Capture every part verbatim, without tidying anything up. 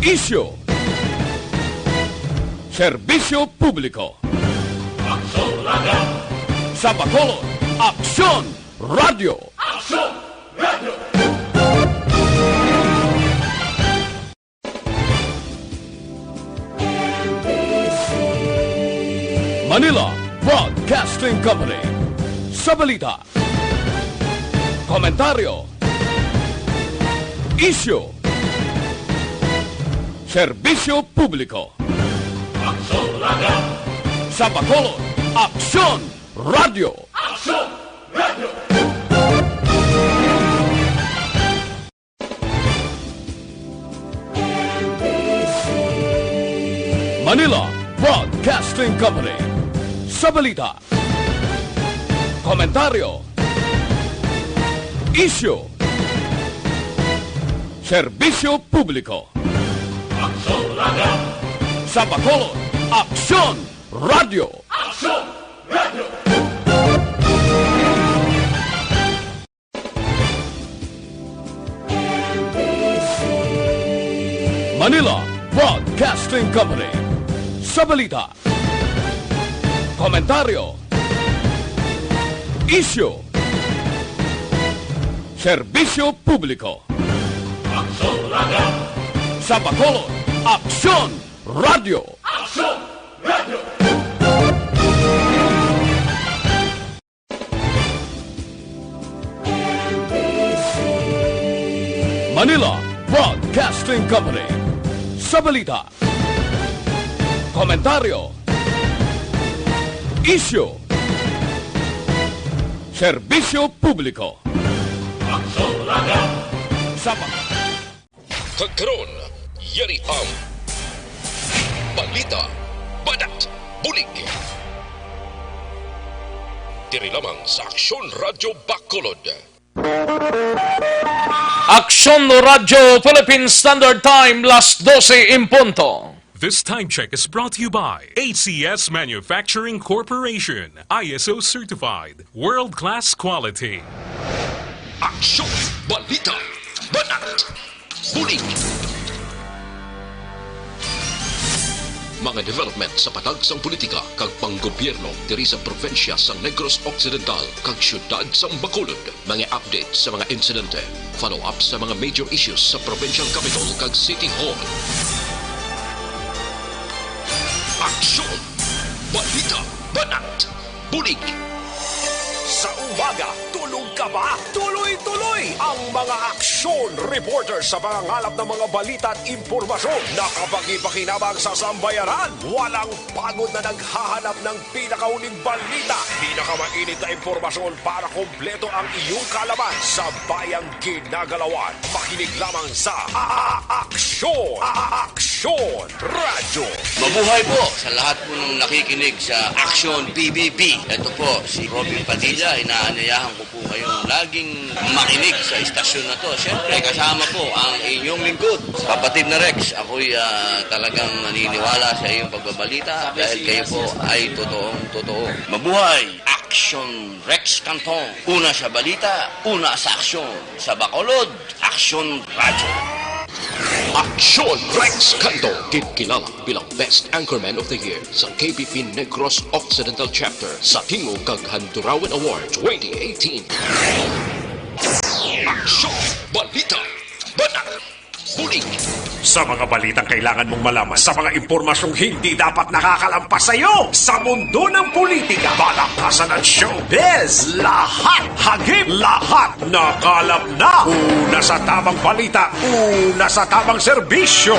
Isyu. Serbisyo publiko. Aksyon Radyo. Sa Bacolod, Aksyon Radyo. Aksyon Radyo. Manila Broadcasting Company. Sa balita, komentaryo, isyu, serbisyo publiko. Aksyon Radyo. Sa Bacolod, Aksyon Radyo. Aksyon Radyo. Manila Broadcasting Company. Sa balita, komentaryo, isyu, serbisyo publiko. Aksyon Radyo. Sa Bacolod, Aksyon Radyo. Aksyon Radyo. Manila Broadcasting Company. Sa balita, komentaryo, isyu, serbisyo publiko. Aksyon Radyo. Sa Bacolod, Aksyon Radyo. Aksyon Radyo. Manila Broadcasting Company. Sa balita, komentaryo, isyu, serbisyo publiko. Aksyon Radyo. Sa ba- Kag karon, yari ang balita, banat, bulig. Diri lamang sa Aksyon Radyo Bacolod. Aksyon Radyo Philippine Standard Time, las dose en punto. This time check is brought to you by A C S Manufacturing Corporation, I S O certified, world-class quality. Aksyon, balita, banat, bulig. Mga development sa patag sang politika kag panggobyerno diri sa probinsya sang Negros Occidental kag siyudad sang Bacolod. Mga update sa mga insidente. Follow-up sa mga major issues sa provincial capitol kag city hall. Aksyon! Balita! Banat! Bulig! Sa umaga, tulog ka ba? Tuloy-tuloy ang mga aksyon reporter sa pangangalap ng mga balita at impormasyon na kapagi-pakinabang sa sambayanan. Walang pagod na naghahanap ng pinakahuling balita, pinakamainit na impormasyon para kompleto ang iyong kaalaman sa bayang ginagalawan. Makinig lamang sa A-, A-, Aksyon! A-, A-, Aksyon Radyo. Mabuhay po sa lahat po ng nakikinig sa Aksyon P B B. Ito po si Robin Padilla. Inaanyayahan ko po kayong laging makinig sa istasyon na to. Siyempre, kasama po ang inyong lingkod, kapatid na Rex. Ako'y, ah, talagang naniniwala sa iyong pagbabalita dahil kayo po ay totoong totoo. Mabuhay! Aksyon Rex Cantong. Una sa balita, una sa aksyon. Sa Bacolod, Aksyon Radyo. Aksyon Rex Cantong, ginkilala bilang Best Anchorman of the Year sa K B P Negros Occidental Chapter sa Tingog kag Handurawan Award twenty eighteen. Aksyon, balita, banat, bulig. Sa mga balitang kailangan mong malaman, sa mga impormasyong hindi dapat nakakalampas sa iyo, sa mundo ng politika, balakasan at showbiz, lahat, hagip, lahat, nakalap na. Una sa tamang balita, una sa tamang serbisyo.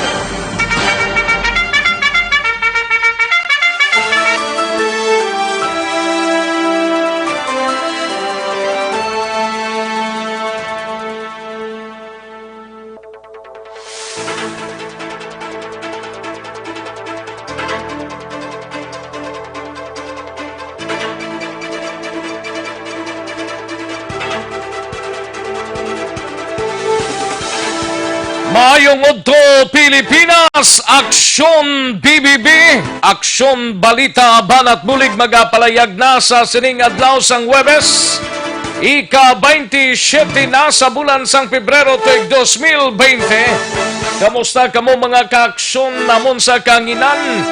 Maayong udto, Pilipinas! Aksyon B B B, Aksyon Balita, Banat Bulig, magapalayag na sa sining adlaw sang Huwebes. Ika-twenty-seven na sa bulan sang Pebrero tuig dos mil twenty. Kamusta kamo, mga kaaksyon namon sa kahanginan?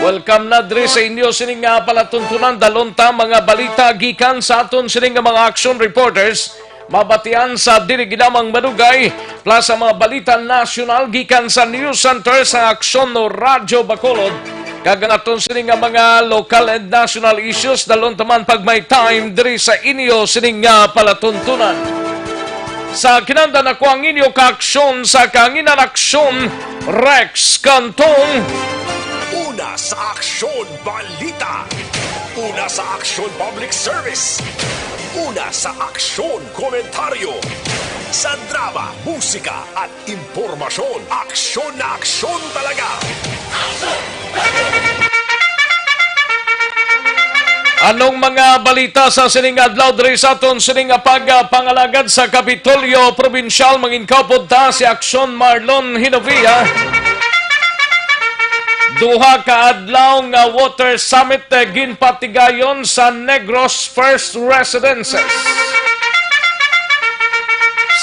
Welcome na diri sa inyo sining nga palatuntunan. Dalon ta mga balita gikan sa aton sining nga mga action reporters. Mabatian sa dili ginamang madugay, plus ang mga balita nasyonal gikan sa News Center sa Aksyon no Radyo Bacolod, kag ang aton sini nga mga local and national issues, dalon ta man pag may time diri sa inyo sini nga palatuntunan. Sa kinandan, ako ang inyo kaaksyon sa kanginan aksyon, Rex Cantong. Una sa aksyon, balita. Una sa aksyon, public service. Una sa aksyon, komentaryo. Sa drama, musika, at impormasyon, aksyon na aksyon talaga. Anong mga balita sa sining adlaw diri sa aton sining nga pagpangalagad sa Kapitolyo Probinsyal? Manginkapod ta si Aksyon Marlon Hinovia. Duha ka adlaw nga water summit, eh, ginpatigayon sa Negros First Residences.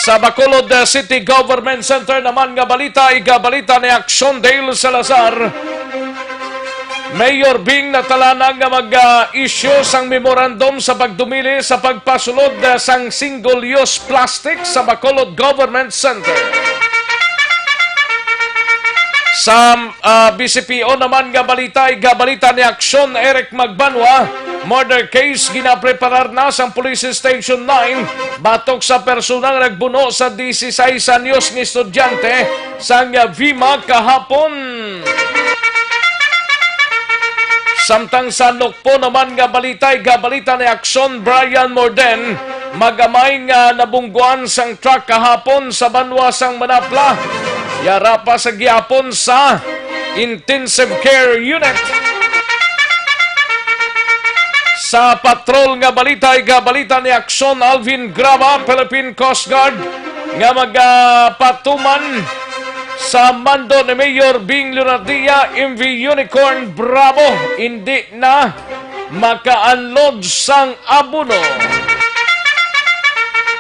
Sa Bacolod, eh, City Government Center naman nga balita, igabalita ni Aksyon Dale Salazar. Mayor Bing Natalana nga mag-issue sang memorandum sa pagdumili sa pagpasulod, eh, sang single-use plastic sa Bacolod Government Center. Sa, ah, B C P O naman nga balita, igabalita ni Aksyon Eric Magbanwa, murder case ginapreparar na sang Police Station nine batok sa persona nga nagbuno sa disisais anyos nga estudyante sang VMA kahapon. Samtang sa Nokpo naman nga balita, igabalita ni Aksyon Brian Morden, magamay nga nabungguan sang truck kahapon sa banwa sang Manapla. Yara pa sa gihapon sa Intensive Care Unit. Sa patrol nga balita, igabalita ni Aksyon Alvin Graba, Philippine Coast Guard, nga magapatuman sa mando ni Mayor Bing Lunardia, M V Unicorn Bravo, hindi na maka-unload sang abono.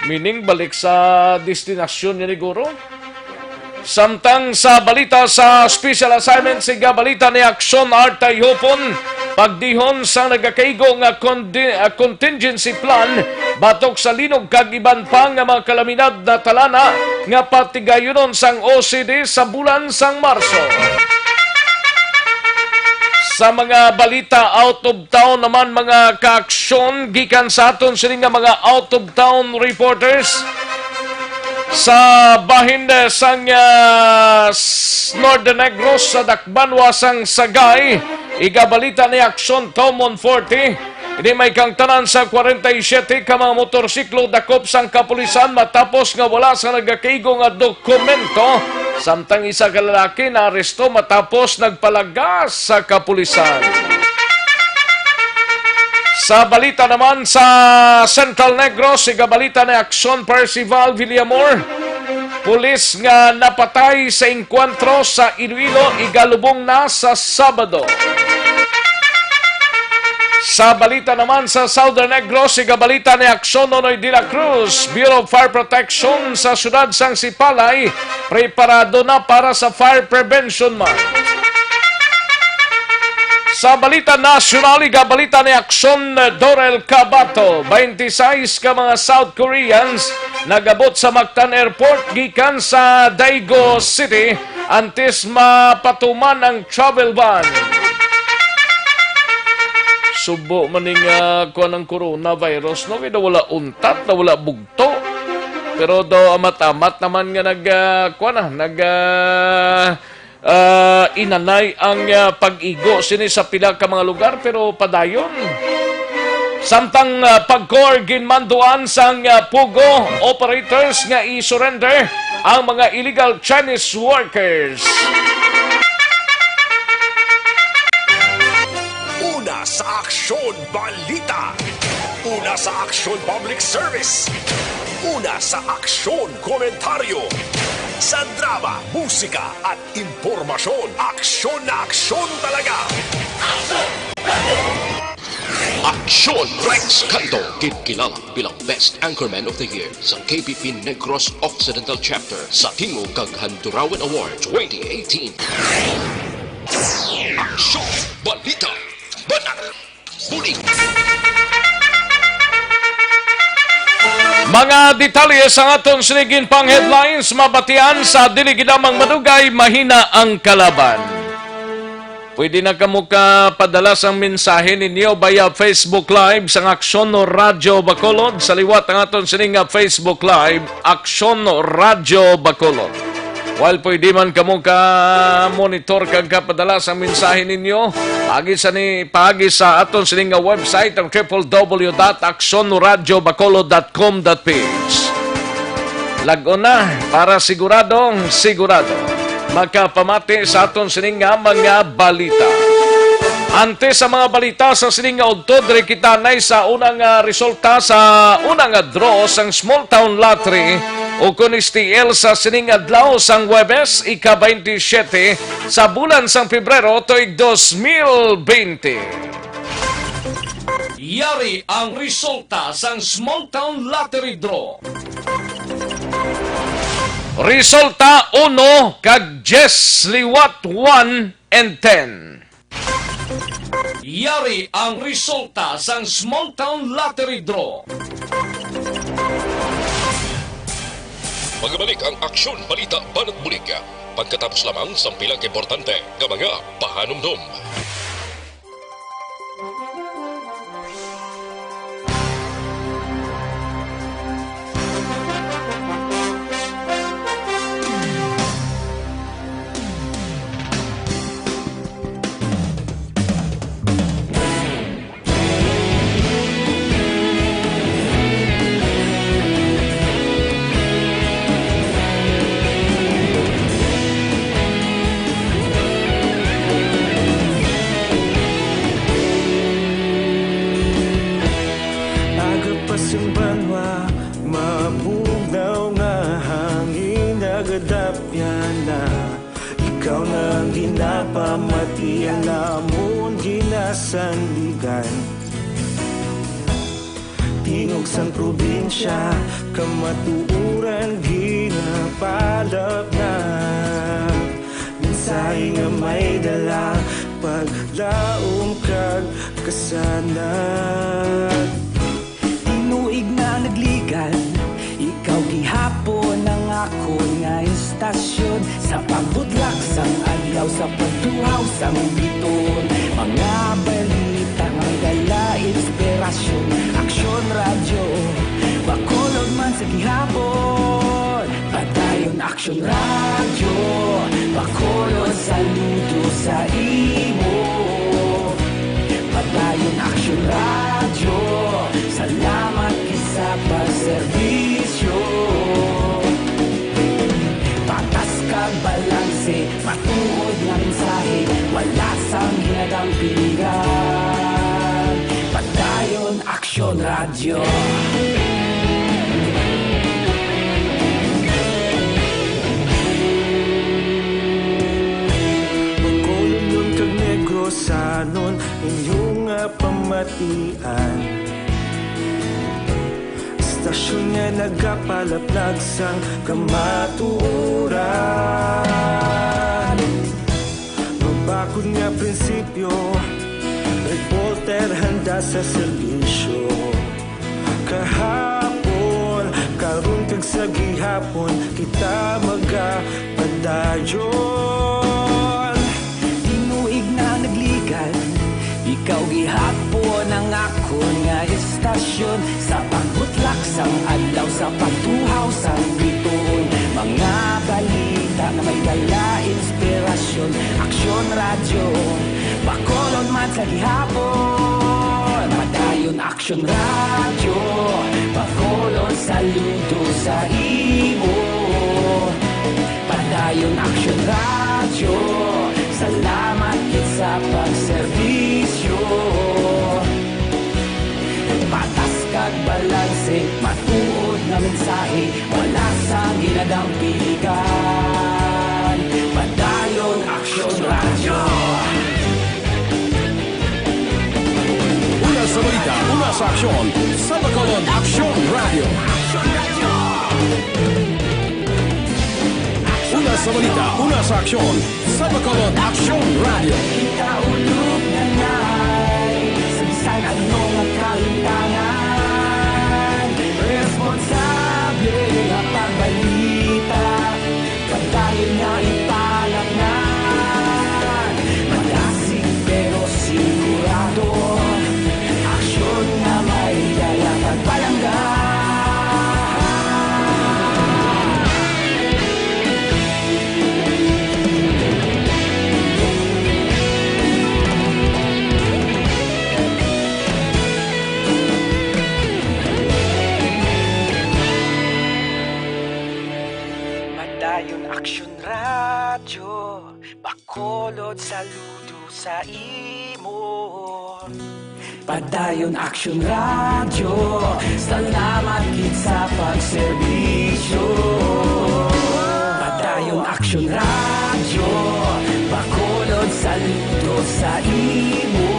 Meaning, balik sa destinasyon niya, siguro. Samtang sa balita sa special assignment, siga balita ni Aksyon Artay Hupon, pagdihon sang nagakaigo nga condi-, ah, contingency plan batok sa linog kag iban pa nga mga kalamidad na talana nga patigayunon sang O C D sa bulan sang Marso. Sa mga balita out of town naman, mga kaaksyon, gikan sa aton sini nga mga out of town reporters, sa bahin, eh, sang, ah, s-, Northern Negros, sa dakbanwa sang Sagay, igabalita ni Aksyon Tomon forty. Ini may kangtanan sa kwarenta y siyete ka mga motorsiklo dakop sang kapulisan matapos nga wala sa nagakaigo nga dokumento, samtang isa ka lalaki naaresto matapos nagpalagas sa kapulisan. Sa balita naman sa Central Negros, igabalita ni Aksyon Percival Villamor, pulis nga napatay sa engkwentro sa Iloilo, igalubong na sa Sabado. Sa balita naman sa Southern Negros, igabalita ni Aksyon Nonoy de la Cruz, Bureau of Fire Protection sa siyudad sang Sipalay, preparado na para sa Fire Prevention Month. Sa balita nasyonal, igabalita ni Aksyon Dorel Cabato, twenty-six ka mga South Koreans nagabot sa Mactan Airport gikan sa Daegu City antes mapatuman ang travel ban. Subo man ning, ah, kuwan ang coronavirus, no? Kaya wala untat, na wala bugto. Pero daw amat-amat naman nga nag, ah, kuwan na, nag, ah, ah, inanay ang, ah, pag-igo sini sa pila ka mga lugar, pero padayon. Samtang, ah, pagkor ginmanduan sang, ah, Pugo operators nga i-surrender ang mga illegal Chinese workers. Una sa aksyon, balita. Una sa aksyon, public service. Una sa aksyon, komentaryo. Sa drama, musika, at impormasyon, aksyon na aksyon talaga. Aksyon Rex Canto, ginkilala bilang Best Anchorman of the Year sa K P P Negros Occidental Chapter sa Tingog kag Handurawan Award twenty eighteen. Aksyon, balita, banat, bulig. Mga detalye sa aton sinigin pang headlines, mabatian sa dili gid lamang madugay, mahina ang kalaban. Pwede na kamo ka padala sang mensahe ninyo via Facebook Live sang Aksyon Radyo Bacolod. Sa liwat ang aton sini nga Facebook Live, Aksyon Radyo Bacolod. While pwede man kamo ka monitor kag kapadala sang mensahe ninyo, agi sa ni paagi sa aton sini nga website, ang triple W dot aksyon radyo bacolod dot com dot P H. Lag-on na para siguradong sigurado makapamati sa aton sini nga mga balita. Antes sa mga balita sa sini nga udto, diri kita nay sa unang, ah, resulta sa unang, ah, draw sang Small Town Lottery o kon S T L sa sining adlaw sang Huwebes, ika twenty-seven sa bulan sang Pebrero tuig dos mil bente. Yari ang resulta sang Small Town Lottery Draw. Resulta uno kag diyes liwat one and ten. Yari ang resulta sang Small Town Lottery Draw. Magbalik ang Aksyon Balita Banat Bulig pagkatapos lamang sang pila ka importante nga mga pahanumdom. Aga pa sing banwa, mabugnaw nga hangin, nagadapyan na. Ikaw na ang ginapamati, ang amon ginasandigan. Tingog sang probinsya, kamatuoran ginapalapnag. Mensahe nga may dala, paglaom kag kasanag. Tinuig na nagligan, ikaw gihapon ang akon nga istasyon. Sa pagbutlak sang adlaw, sa pagtuhaw sang biton, mga balita nga may dala inspirasyon. Aksyon Radyo Bacolod man sa gihapon. Padayon Aksyon Radyo Bacolod, saludo sa imo. Padayon Aksyon Radyo, salamat gid sa pagserbisyo. Patas kag balanse, matuod nga mensahe, wala sang hinadang piligan. Padayon Aksyon Radyo. Bacolodnon kag Negrosanon, inyo nga pamatian. Istasyon nga nagapalaplag sang kamatuoran. Mabakod nga prinsipyo, reporter handa sa serbisyo. Kahapon, karon kag sa gihapon, kita magapadayon. Tinuig na nagligan, ikaw gihapon ang akon nga istasyon. Sa pagbutlak sang adlaw, sa pagtuhaw sang bituon, mga balita nga may dala inspirasyon. Aksyon Radyo Bacolod man sa gihapon. Padayon Aksyon Radyo Bacolod, saludo sa imo. Padayon Aksyon Radyo, salamat gid sa pagserbisyo. Patas kag balanse, matuod nga mensahe, wala sang hinadang piligan. Padayon Aksyon Radyo. Una sa mga Una sa aksyon, sa Bacolod Aksyon Radio. Una sa balita, una sa aksyon, sa Bacolod Aksyon Radio. Kita ulog na ngay, sa bisan ano nga kalimtangan, responsable nga pagbalita. Padayon nga ipanatnan, malasig pero sigurado, aksyon nga may dala kag palangga. Padayon Aksyon Radyo, Bacolod, saludo sa imo. Padayon Aksyon Radyo, salamat gid sa pagserbisyo. Padayon Aksyon Radyo, Bacolod, saludo sa imo.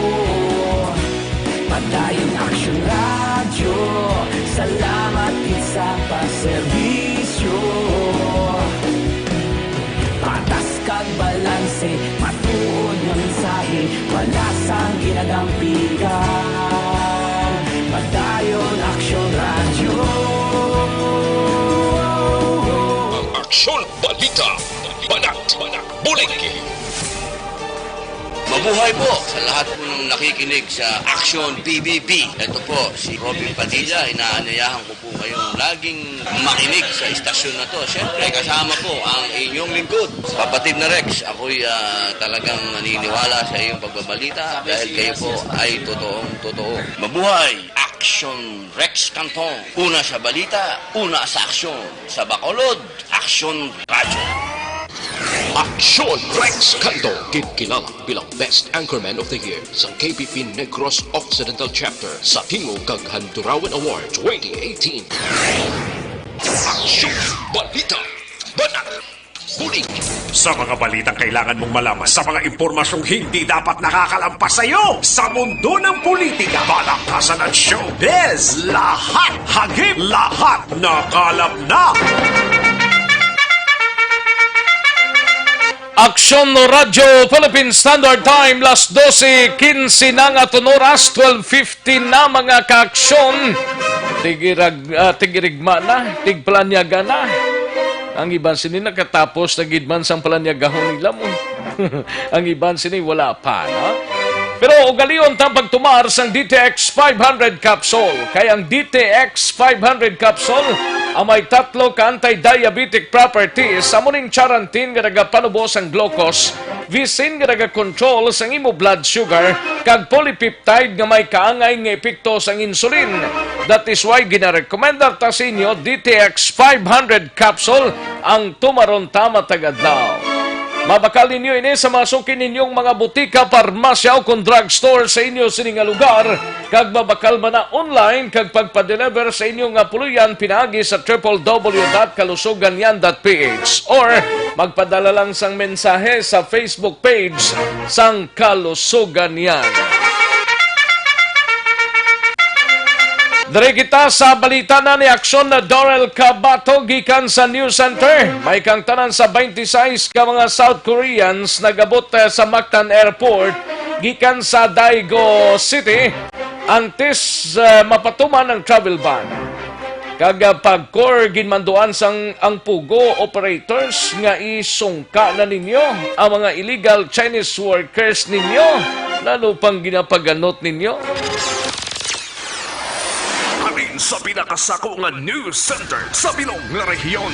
Padayon Aksyon Radyo, salamat gid sa pagserbisyo. Patas kag balanse, matuod nga mensahe, wala sang ginadampigan. Padayon Aksyon Radyo. Ang Aksyon Balita, banat, bulig. Mabuhay po sa lahat po ng nakikinig sa Aksyon P B B. Ito po si Robin Padilla, inaanyayahan ko po kayong laging makinig sa istasyon na to. Siyempre, kasama po ang inyong lingkod, Kapatid na Rex. Ako'y, ah, talagang naniniwala sa iyong pagbabalita dahil kayo po ay totoong totoo. Mabuhay! Aksyon Rex Cantong. Una sa balita, una sa aksyon. Sa Bacolod, Aksyon Radyo. Aksyon Rex Cantong, gid kilala bilang Best Anchorman of the Year sa K P P Negros Occidental Chapter sa Tingog kag Handurawan Award twenty eighteen. Aksyon, balita, banat, bulig. Sa mga balitang kailangan mong malaman, sa mga impormasyong hindi dapat nakakalampas sa iyo, sa mundo ng politika, balakasan at showbiz, lahat hagip, lahat nakalap na. Aksyon Radyo Philippine Standard Time, las dose quince na nga aton oras, twelve fifty na, mga kaaksyon. Tigirag-, ah, tigirigma na, tigpalanyaga na. Ang iban sini nakatapos na gid man sang palanyagahon nila mo. Ang iban sini wala pa, no? Pero ugalion ta ang pagtumar sang D T X five hundred capsule. Kay ang D T X five hundred capsule ang may tatlo ka anti-diabetic properties, amo ning charantin nga nagapanubo sang glucose, visin nga nagakontrol sang imo blood sugar, kag polypeptide nga may kaangay nga epekto sang insulin. That is why ginarekomendar ta sa inyo D T X five hundred capsule ang tumaron ta matag adlaw. Mabakal ninyo ini sa mga suki ninyong mga butika, parmasya, o kon drugstore sa inyo sini nga lugar, kag mabakal man na online kag pagpa-deliver sa inyo nga puloy-an pinaagi sa triple W dot kalusuganyan dot P H, or magpadala lang sang mensahe sa Facebook page sang Kalusuganyan. Diri kita sa balita na ni Aksyon na Dorel Cabato gikan sa News Center. May kaangtanan sa twenty-six ka mga South Koreans nagabot, eh, sa Mactan Airport gikan sa Daegu City antes, eh, mapatuman ang travel ban. Kag, ah, pagkor ginmanduan sang ang Pugo operators nga isungka na ninyo ang mga illegal Chinese workers ninyo, lalo pang ginapaganot ninyo. Halin sa pinakasako nga news center sa bilog nga rehiyon.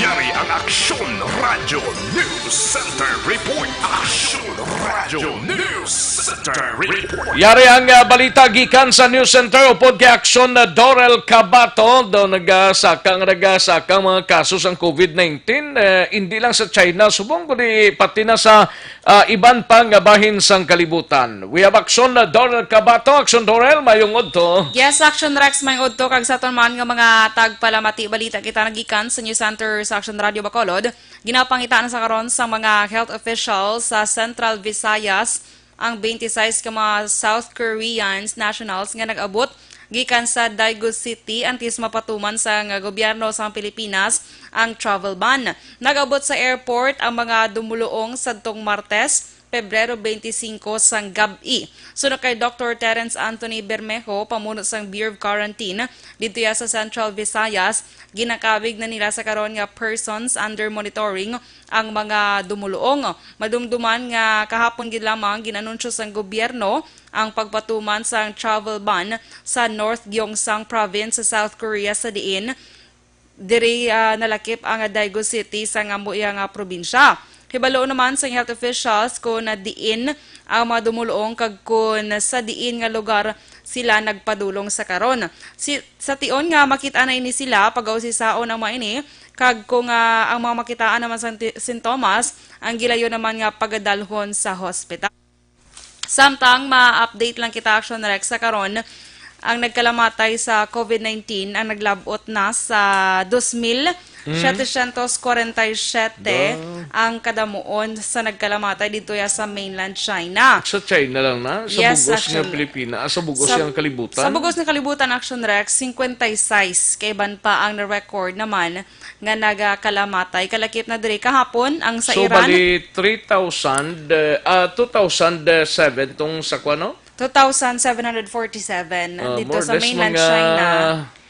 Yari ang Aksyon Radyo News Center Report. Aksyon Radyo News Center Report. Yari ang, ah, balita gikan sa News Center upod kay Aksyon na Dorel Cabato. Daw nagasaka nga nagasaka ang mga kaso sang COVID nineteen, eh, hindi lang sa China subong, kundi pati na sa, ah, iban pa nga bahin sang kalibutan. We have Aksyon na Dorel Cabato. Aksyon Dorel, mayong udto. Yes, Aksyon Rex, mayong udto, kag sa aton man nga mga tagpalamati, balita kita nagikan sa News Center sa Aksyon Radyo Bacolod, ginapangitaan sa karon sa mga health officials sa Central Visayas ang twenty-six ka mga South Koreans nationals nga nag-abot gikan sa Daegu City antes mapatuman sang gobyerno sang Pilipinas ang travel ban. Nag-abot sa airport ang mga dumuluong sadtong Martes, Pebrero twenty-cinco sang gab-i. Suno kay Doktor Terence Anthony Bermejo, pamuno sang Bureau of Quarantine didto ya sa Central Visayas, ginakawig na nila sa karon nga persons under monitoring ang mga dumuluong. Madumduman nga kahapon gid lamang gin-anunsyo sang gobyerno ang pagpatuman sang travel ban sa North Gyeongsang Province sa South Korea, sa diin diri, ah, nalakip ang Daegu City sa nga amo iya nga probinsya. Hibalo naman sa health officials kung diin ang mga dumuluong kag kung sa diin nga lugar sila nagpadulong sa karon. Si, sa tion nga makit-an na ini sila, pagausisaon ang mga ini, kag kung, ah, ang mga makitaan naman sa ti-, sintomas, ang gilayon naman nga pagadalhon sa hospital. Samtang ma-update lang kita, Action Rex, sa karon, ang nagkalamatay sa COVID nineteen ang naglab-ot na sa dos mil setecientos kwarenta y siete ang kadamuon sa nagkalamatay dito ya sa mainland China. Sa China lang na? Sa Yes, bugos nga Action. Pilipinas? Ah, sa bugos Sa, nga kalibutan? sa bugos nga kalibutan, Action Rex, cinquenta y seis kaiban pa ang na-record naman nga nagakalamatay. Kalakip na diri kahapon ang sa So, Iran. bali, three thousand, uh, ah, two thousand seven tong sa kuno? Two thousand seven hundred forty-seven Ah, dito more or sa less mainland mga China.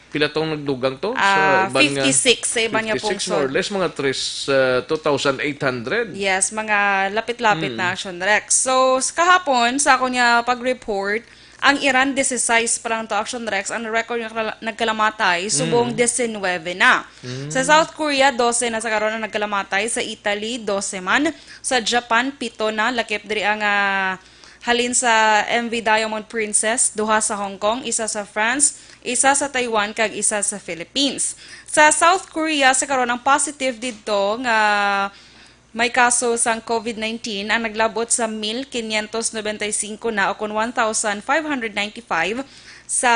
Pila tong nagdugang to? Ah, Sa iban nga fifty-six sa iban nga fifty-six, pungsod. more or less, mga tres, uh, two thousand eight hundred. Yes, mga lapit-lapit Hmm. na, Action Rex. So, s-, kahapon, sa akon nga pag-report, ang Iran, disisais pa lang to, Action Rex, ang record nga kala-, nagkalamatay, subong Mm. disinwebe na. Mm. Sa South Korea, dose na sa karon ang nagkalamatay. Sa Italy, dose man. Sa Japan, pito na. Lakip diri ang, ah, halin sa M V Diamond Princess, duha sa Hong Kong, isa sa France, isa sa Taiwan, kag isa sa Philippines. Sa South Korea, sa karon ang positive didto nga may kaso sang COVID nineteen ang naglab-ot sa mil quinientos noventa y cinco na, o kon one thousand five hundred ninety-five. Sa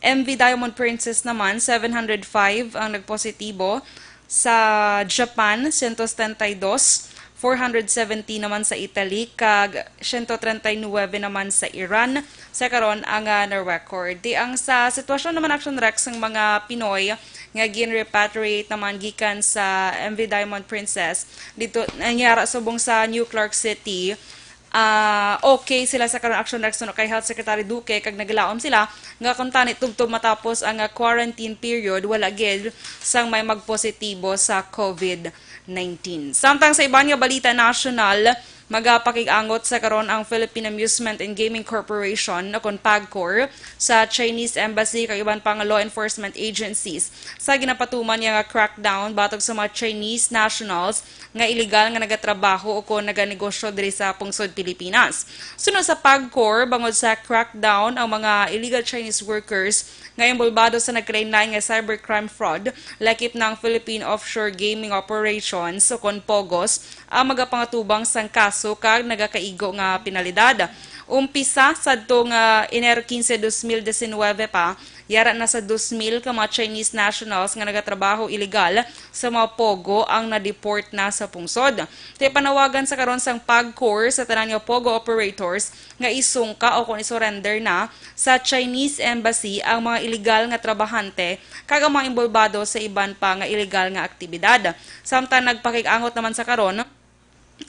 M V Diamond Princess naman, seven hundred five ang nagpositibo. Sa Japan, ciento setenta y dos, four hundred seventy naman sa Italy, kag ciento treinta y nueve naman sa Iran. Sa karon ang, ah, na-record. Di ang sa sitwasyon naman, Action Rex, ang mga Pinoy nga gin-repatriate naman gikan sa M V Diamond Princess dito nangyara subong sa New Clark City, ah, okay sila sa karon, Action Rex, suno kay Health Secretary Duque, kag naglaom sila nga kung tani tubtob matapos ang, ah, quarantine period, wala gid sang may magpositibo sa COVID nineteen. Samtang sa iban nga balita nasyonal, magapakig-angot sa karon ang Philippine Amusement and Gaming Corporation, o kon PAGCOR, sa Chinese Embassy kag iban pang law enforcement agencies sa ginapatuman niya nga crackdown batok sa mga Chinese nationals nga iligal nga nagatrabaho o kon naganegosyo diri sa pungsod Pilipinas. Suno sa PAGCOR, bangod sa crackdown ang mga illegal Chinese workers nga inbolbado sa nagkalain-lain nga cybercrime fraud, lakip na ang Philippine Offshore Gaming Operations o kon POGOs ang magapangatubang sang kaso kag nagakaigo nga penalidad. Umpisa sadto nga Enero quince, dos mil diecinueve pa, yara na sa dos mil ka mga Chinese nationals nga nagatrabaho iligal sa mga POGO ang na-deport na sa pungsod. Ti panawagan sa karon sang PAGCOR sa tanan nga POGO operators nga isungka o kon isurrender na sa Chinese Embassy ang mga iligal nga trabahante kag ang mga inbolbado sa iban pa nga iligal nga aktibidad. Samtang nagpakig-angot naman sa karon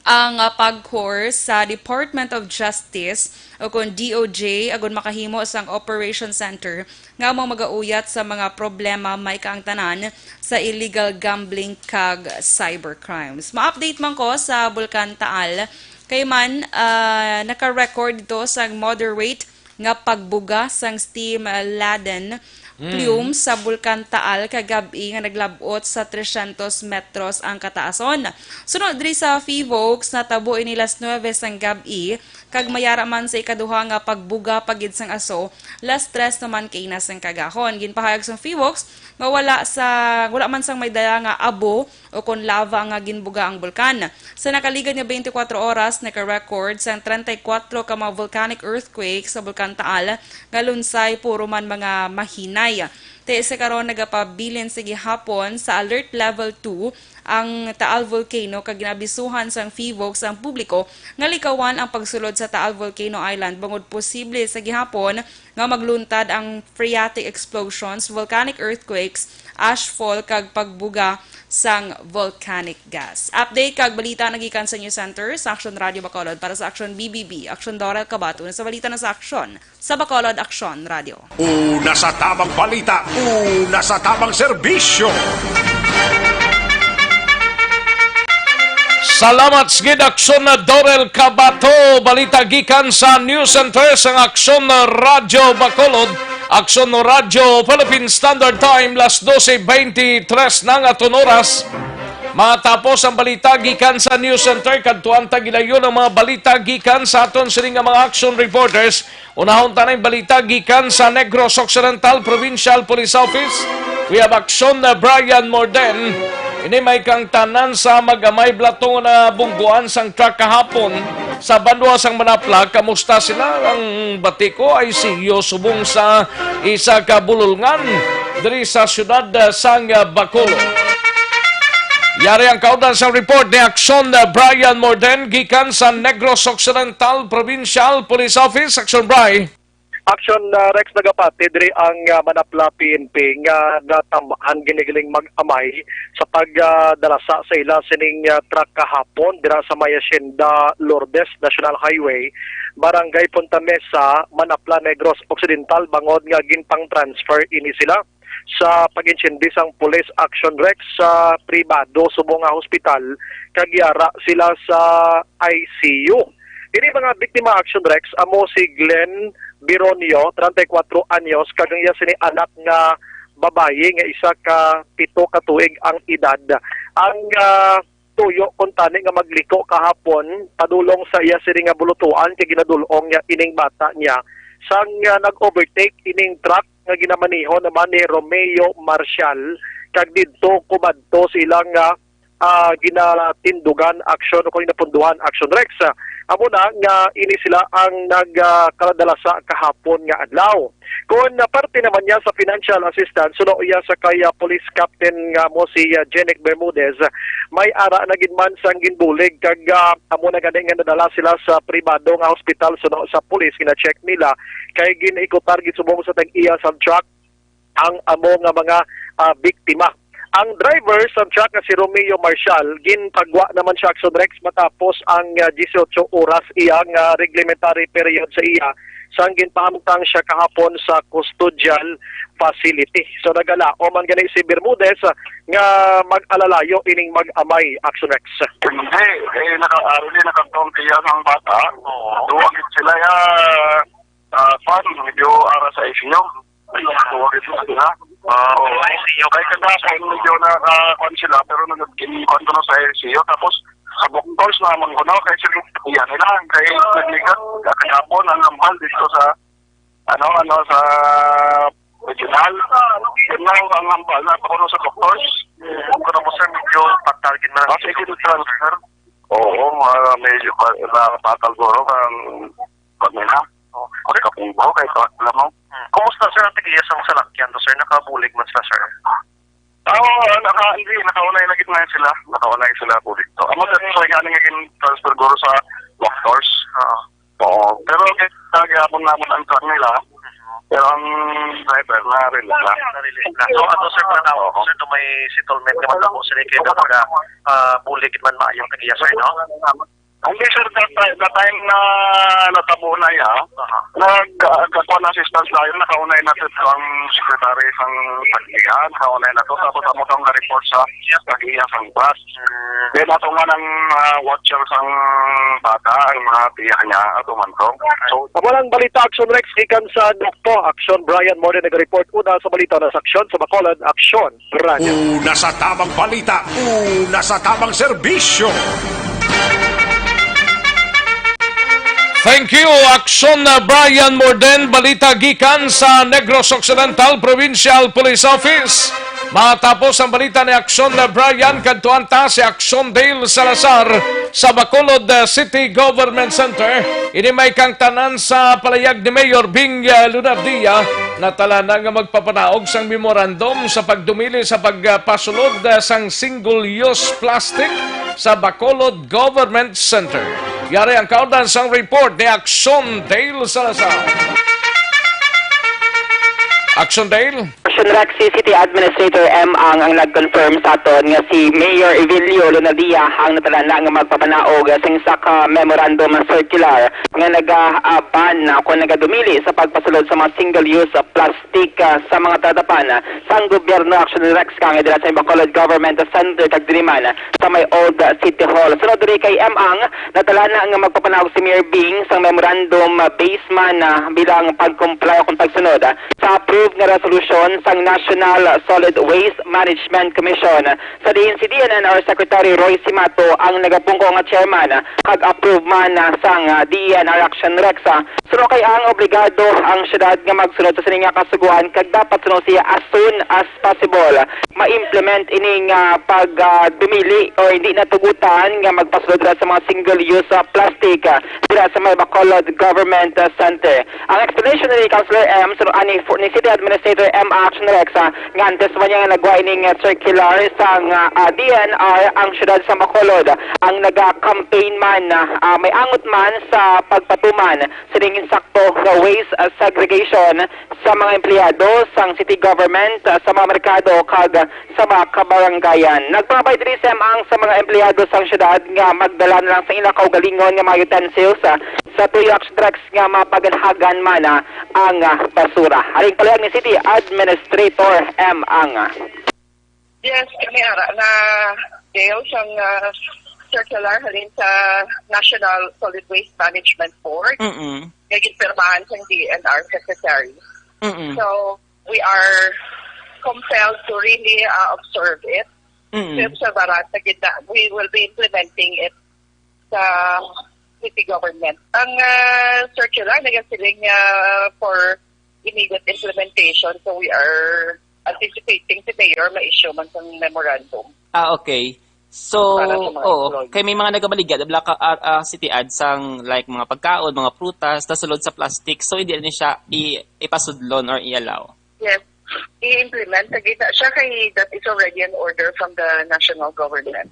ang, ah, PAGCOR sa Department of Justice o kon D O J agon makahimo sang Operation Center nga amo magauyat sa mga problema may kaangtanan sa illegal gambling kag cybercrimes. Ma-update man ko sa Bulkan Taal, kay man, ah, naka-record ito sang moderate nga pagbuga sang steam, ah, laden Mm. plume sa Bulkan Taal kagab-i nga naglab-ot sa trescientos metros ang kataason. Suno diri sa Five Oaks, natabo ini las nuebe sang gab-i, kag mayara man sa ikaduha nga pagbuga pa gid sang aso, las tres naman kaina sang kaagahon. Ginpahayag sang Five Oaks nga wala sa, wala man sang may dala nga abo o kon lava nga ginbuga ang bulkan. Sa nakaligad nga twenty-four oras, naka-record sang treinta y cuatro ka mga volcanic earthquake sa Bulkan Taal nga lunsay puro man mga mahinay. Te sa karon nagapabilin sa gihapon sa Alert Level two ang Taal Volcano, kag ginabisuhan sang PHIVOLCS ang publiko nga likawan ang pagsulod sa Taal Volcano Island bangod posible sa gihapon nga magluntad ang phreatic explosions, volcanic earthquakes, ashfall, kag pagbuga sang volcanic gas. Update kag balita nagikan sa News Center sa Aksyon Radio Bacolod. Para sa Aksyon B B B, Aksyon Dorel Cabato, na sa balita na sa Aksyon sa Bacolod Aksyon Radio. Una sa tamang balita, una sa tamang serbisyo. Salamat sa gid, Aksyon na Dorel Cabato. Balita gikan sa News Center sang Aksyon Radyo Bacolod, Aksyon Radyo Philippine Standard Time, las dose beintitres na nga aton oras. Matapos ang balita gikan sa News Center, kadtuan ta gilayon ang mga balita gikan sa aton sini nga mga action reporters. Unahon ta na ang balita gikan sa Negros Occidental Provincial Police Office. We have Aksyon na Brian Morden. Ini may kang tanan sa mag-amay balato nga nabungguan sang truck kahapon sa banwa sang Manapla. Kamusta sila? Ang bati ko ay si Yo subong sa isa ka bululngan diri sa siyudad, ah, sang, ah, Bacolod. Yari ang kaundan sa report ni Aksyon, ah, Brian Morden gikan sa Negros Occidental Provincial Police Office. Aksyon, Bri. Aksyon, ah, Rex, nagapati diri ang, ah, Manapla P N P nga natam-an ginigiling mag-amay sa pagdalasa sa ila sining, ah, truck kahapon dira sa may Hacienda Lourdes National Highway, Barangay Punta Mesa, Manapla, Negros Occidental, bangod nga ginpang-transfer ini sila sa pag-insindi sang Police Action Rex sa pribado subong nga hospital, kag yara sila sa I C U. Ini mga biktima, Action Rex, amo si Glenn Bironio, treinta y cuatro anyos, kag ang iya sini anak nga babayi nga isa ka pito ka tuig ang edad. Ang, ah, tuyo kuntani nga magliko kahapon padulong sa iya sini nga bulutuan kay ginadul-ong niya ining bata niya sang, ah, nag-overtake ining truck nga ginamaneho naman ni Romeo Marcial, kag didto kumadto sa ila nga, ah, ginatindugan aksyon o kung napunduhan aksyon, Rex. Amo na nga ini sila ang nag, ah, kaladalasa kahapon nga adlaw. Kon parte naman niya sa financial assistance, suno iya sa kay, ah, Police Captain nga mo si, ah, Jenic Bermudez, may ara na gid man sang ginbulig kag, ah, amo na gani nga nadala sila sa pribado nga hospital suno sa police. Gina-check nila kay gin-ikutar gid subong sa tag-iya sa truck ang amo nga mga, ah, biktima. Ang driver sa truck nga si Romeo Marshall, ginpagwa naman siya, Action Rex, matapos ang, ah, disiotso oras iyang, ah, reglementary period sa iya sang ginpahamtang siya kahapon sa custodial facility. So, nagalaom man gani si Bermudez, ah, nga mag-alalayo ining mag-amay, Action Rex. Hindi, eh, naka-, ah, really, nakagtong tiya ang bata. Oo. Duwa gid sila, ya, ah, fan, medyo ara sa I C U. Duwa gid sila. Ah, oo. Kay kagahapon, medyo naka-, kuwan sila, pero nag-, kuwan ko na sa I C U. Tapos, sa doctors naman ko na, kay sila, yan nila, kay nagligat, kagahapon, ang hambal dito sa, ano, ano, sa regional. Yun lang ang hambal na, pakuno sa doctors. Kung ano mo, sir, medyo fatal gid man. Ah, sige, transfer. Oo, ah, medyo pa, na, fatal guro, ang, pag nila. Oh. Kapungbaw, kay tawag nila mo. Hmm. Kumusta, sir, ang tag-iya sang salakyan to, sir? Nakabulig man sila, sir? Oo, naka-, hindi, nakaunay na gid na sila. Nakaunay sila po dito. Amo sa, so, nga nga gin-transfer guro sa doctors. Oo. Oo. Pero, kaya gihapon naman ang truck nila. Pero ang driver, na-release na. Na-release na. So, ato, sir, para na, Oo. sir, to may settlement naman ako, sir, kaya dapat na, ah, bulig man maayong tag-iya, sir, no? Hindi, sir, that time, that time na natabo na iya, Aha. nag-, ah, kakuha na assistance tayo, nakaunay na to ang secretary sang pag-iya, nakaunay na to, tapos amo tong na-report sa pag-iya sang bus. Then ato man ang, ah, watcher sang bata, ang mga tiya niya, ato man to. So, Amo lang balita, Action Rex, gikan sa Dokpo. Action Brian Morden nag-report una sa balita na sa Aksyon sa Bacolod, Aksyon. Radyo. Una sa tamang balita, una sa tamang serbisyo. Thank you, Aksyon na Brian Morden. Balita gikan sa Negros Occidental Provincial Police Office. Matapos ang balita ni Aksyon na Brian, kadtuan ta si Aksyon Dale Salazar sa Bacolod, uh, City Government Center. Ini may kang tanan sa palayag ni Mayor Bing, uh, Lunardia. Natala na nga magpapanaog sang memorandum sa pagdumili sa pagpasulod, ah, sang single-use plastic sa Bacolod Government Center. Yari ang kaundan sang report ni Action Dale Salazar. Action Dale? Action Rex, si City Administrator M Ang ang nag-confirm sa aton nga si Mayor Evilio Lunadia ang natala na nga magpapanaog sa isa ka memorandum circular nga naga-ban o nagadumili sa pagpasulod sa mga single-use plastic, ah, sa mga tatapan, ah, sang gobyerno. Action Rex, kang dira sa Bacolod Government Center kag diri man sa may Old City Hall. Sunod diri kay M Ang, natala na nga magpapanaog si Mayor Bing sang memorandum, ah, base man, ah, bilang pag-comply o kung pagsunod, ah, sa approved nga resolusyon sang National Solid Waste Management Commission. Sa diin si D N R Secretary Roy Simato ang nagapungko nga chairman, ah, kag approve man, ah, sang, ah, D N R Action Rex, ah. Suno kay Ang, obligado ang syudad nga magsunod sa sini nga kasugoan kag dapat suno siya as soon as possible ma-implement ining, ah, pag, ah, dumili o hindi natugutan nga magpasulod ra sa mga single-use, ah, plastic, ah, dira sa may Bacolod Government, ah, Center. Ang explanation ni Councilor M, suno, ani, fu-, ni City Administrator M Action Rex, ah, nga antes man niya nga nagwa ining, ah, circular sang, ah, ah, D N R ang syudad sa Bacolod, ang naga-campaign man, ah, ah, may angot man sa pagpatuman sining insakto nga waste, ah, segregation sa mga empleyado sang city government, ah, sa mga merkado kag sa mga kabarangayan. Nagpabay diri si M Ang sa mga empleyado sang syudad nga magdala na lang sa ila kaugalingon nga mga utensils, ah, sa tuyo action trucks nga mapaganhagan man, ah, ang, ah, basura. Haring palihag ni City Administrator M Ang. Yes, kami ara na Dale sang, ah, circular halin sa National Solid Waste Management Board Mm-mm. nga ginpirmahan sang D N R Secretary. Mm-mm. So, we are compelled to really, uh, observe it. Mm. Observe sa barat na gid na we will be implementing it sa city government. Ang, uh, circular nagasiling nga for immediate implementation, so we are anticipating si Mayor ma-issue man sang memorandum. Ah, okay. So, para sa mga oo, employees. Kay may mga nagamaligya, bala ka, ah, ah, City Ad sang, like, mga pagkaon, mga prutas, nasulod sa plastic. So, hindi na siya i-, ipasudlon or i-allow. Yes. I-implement na gid na siya kay that is already an order from the national government.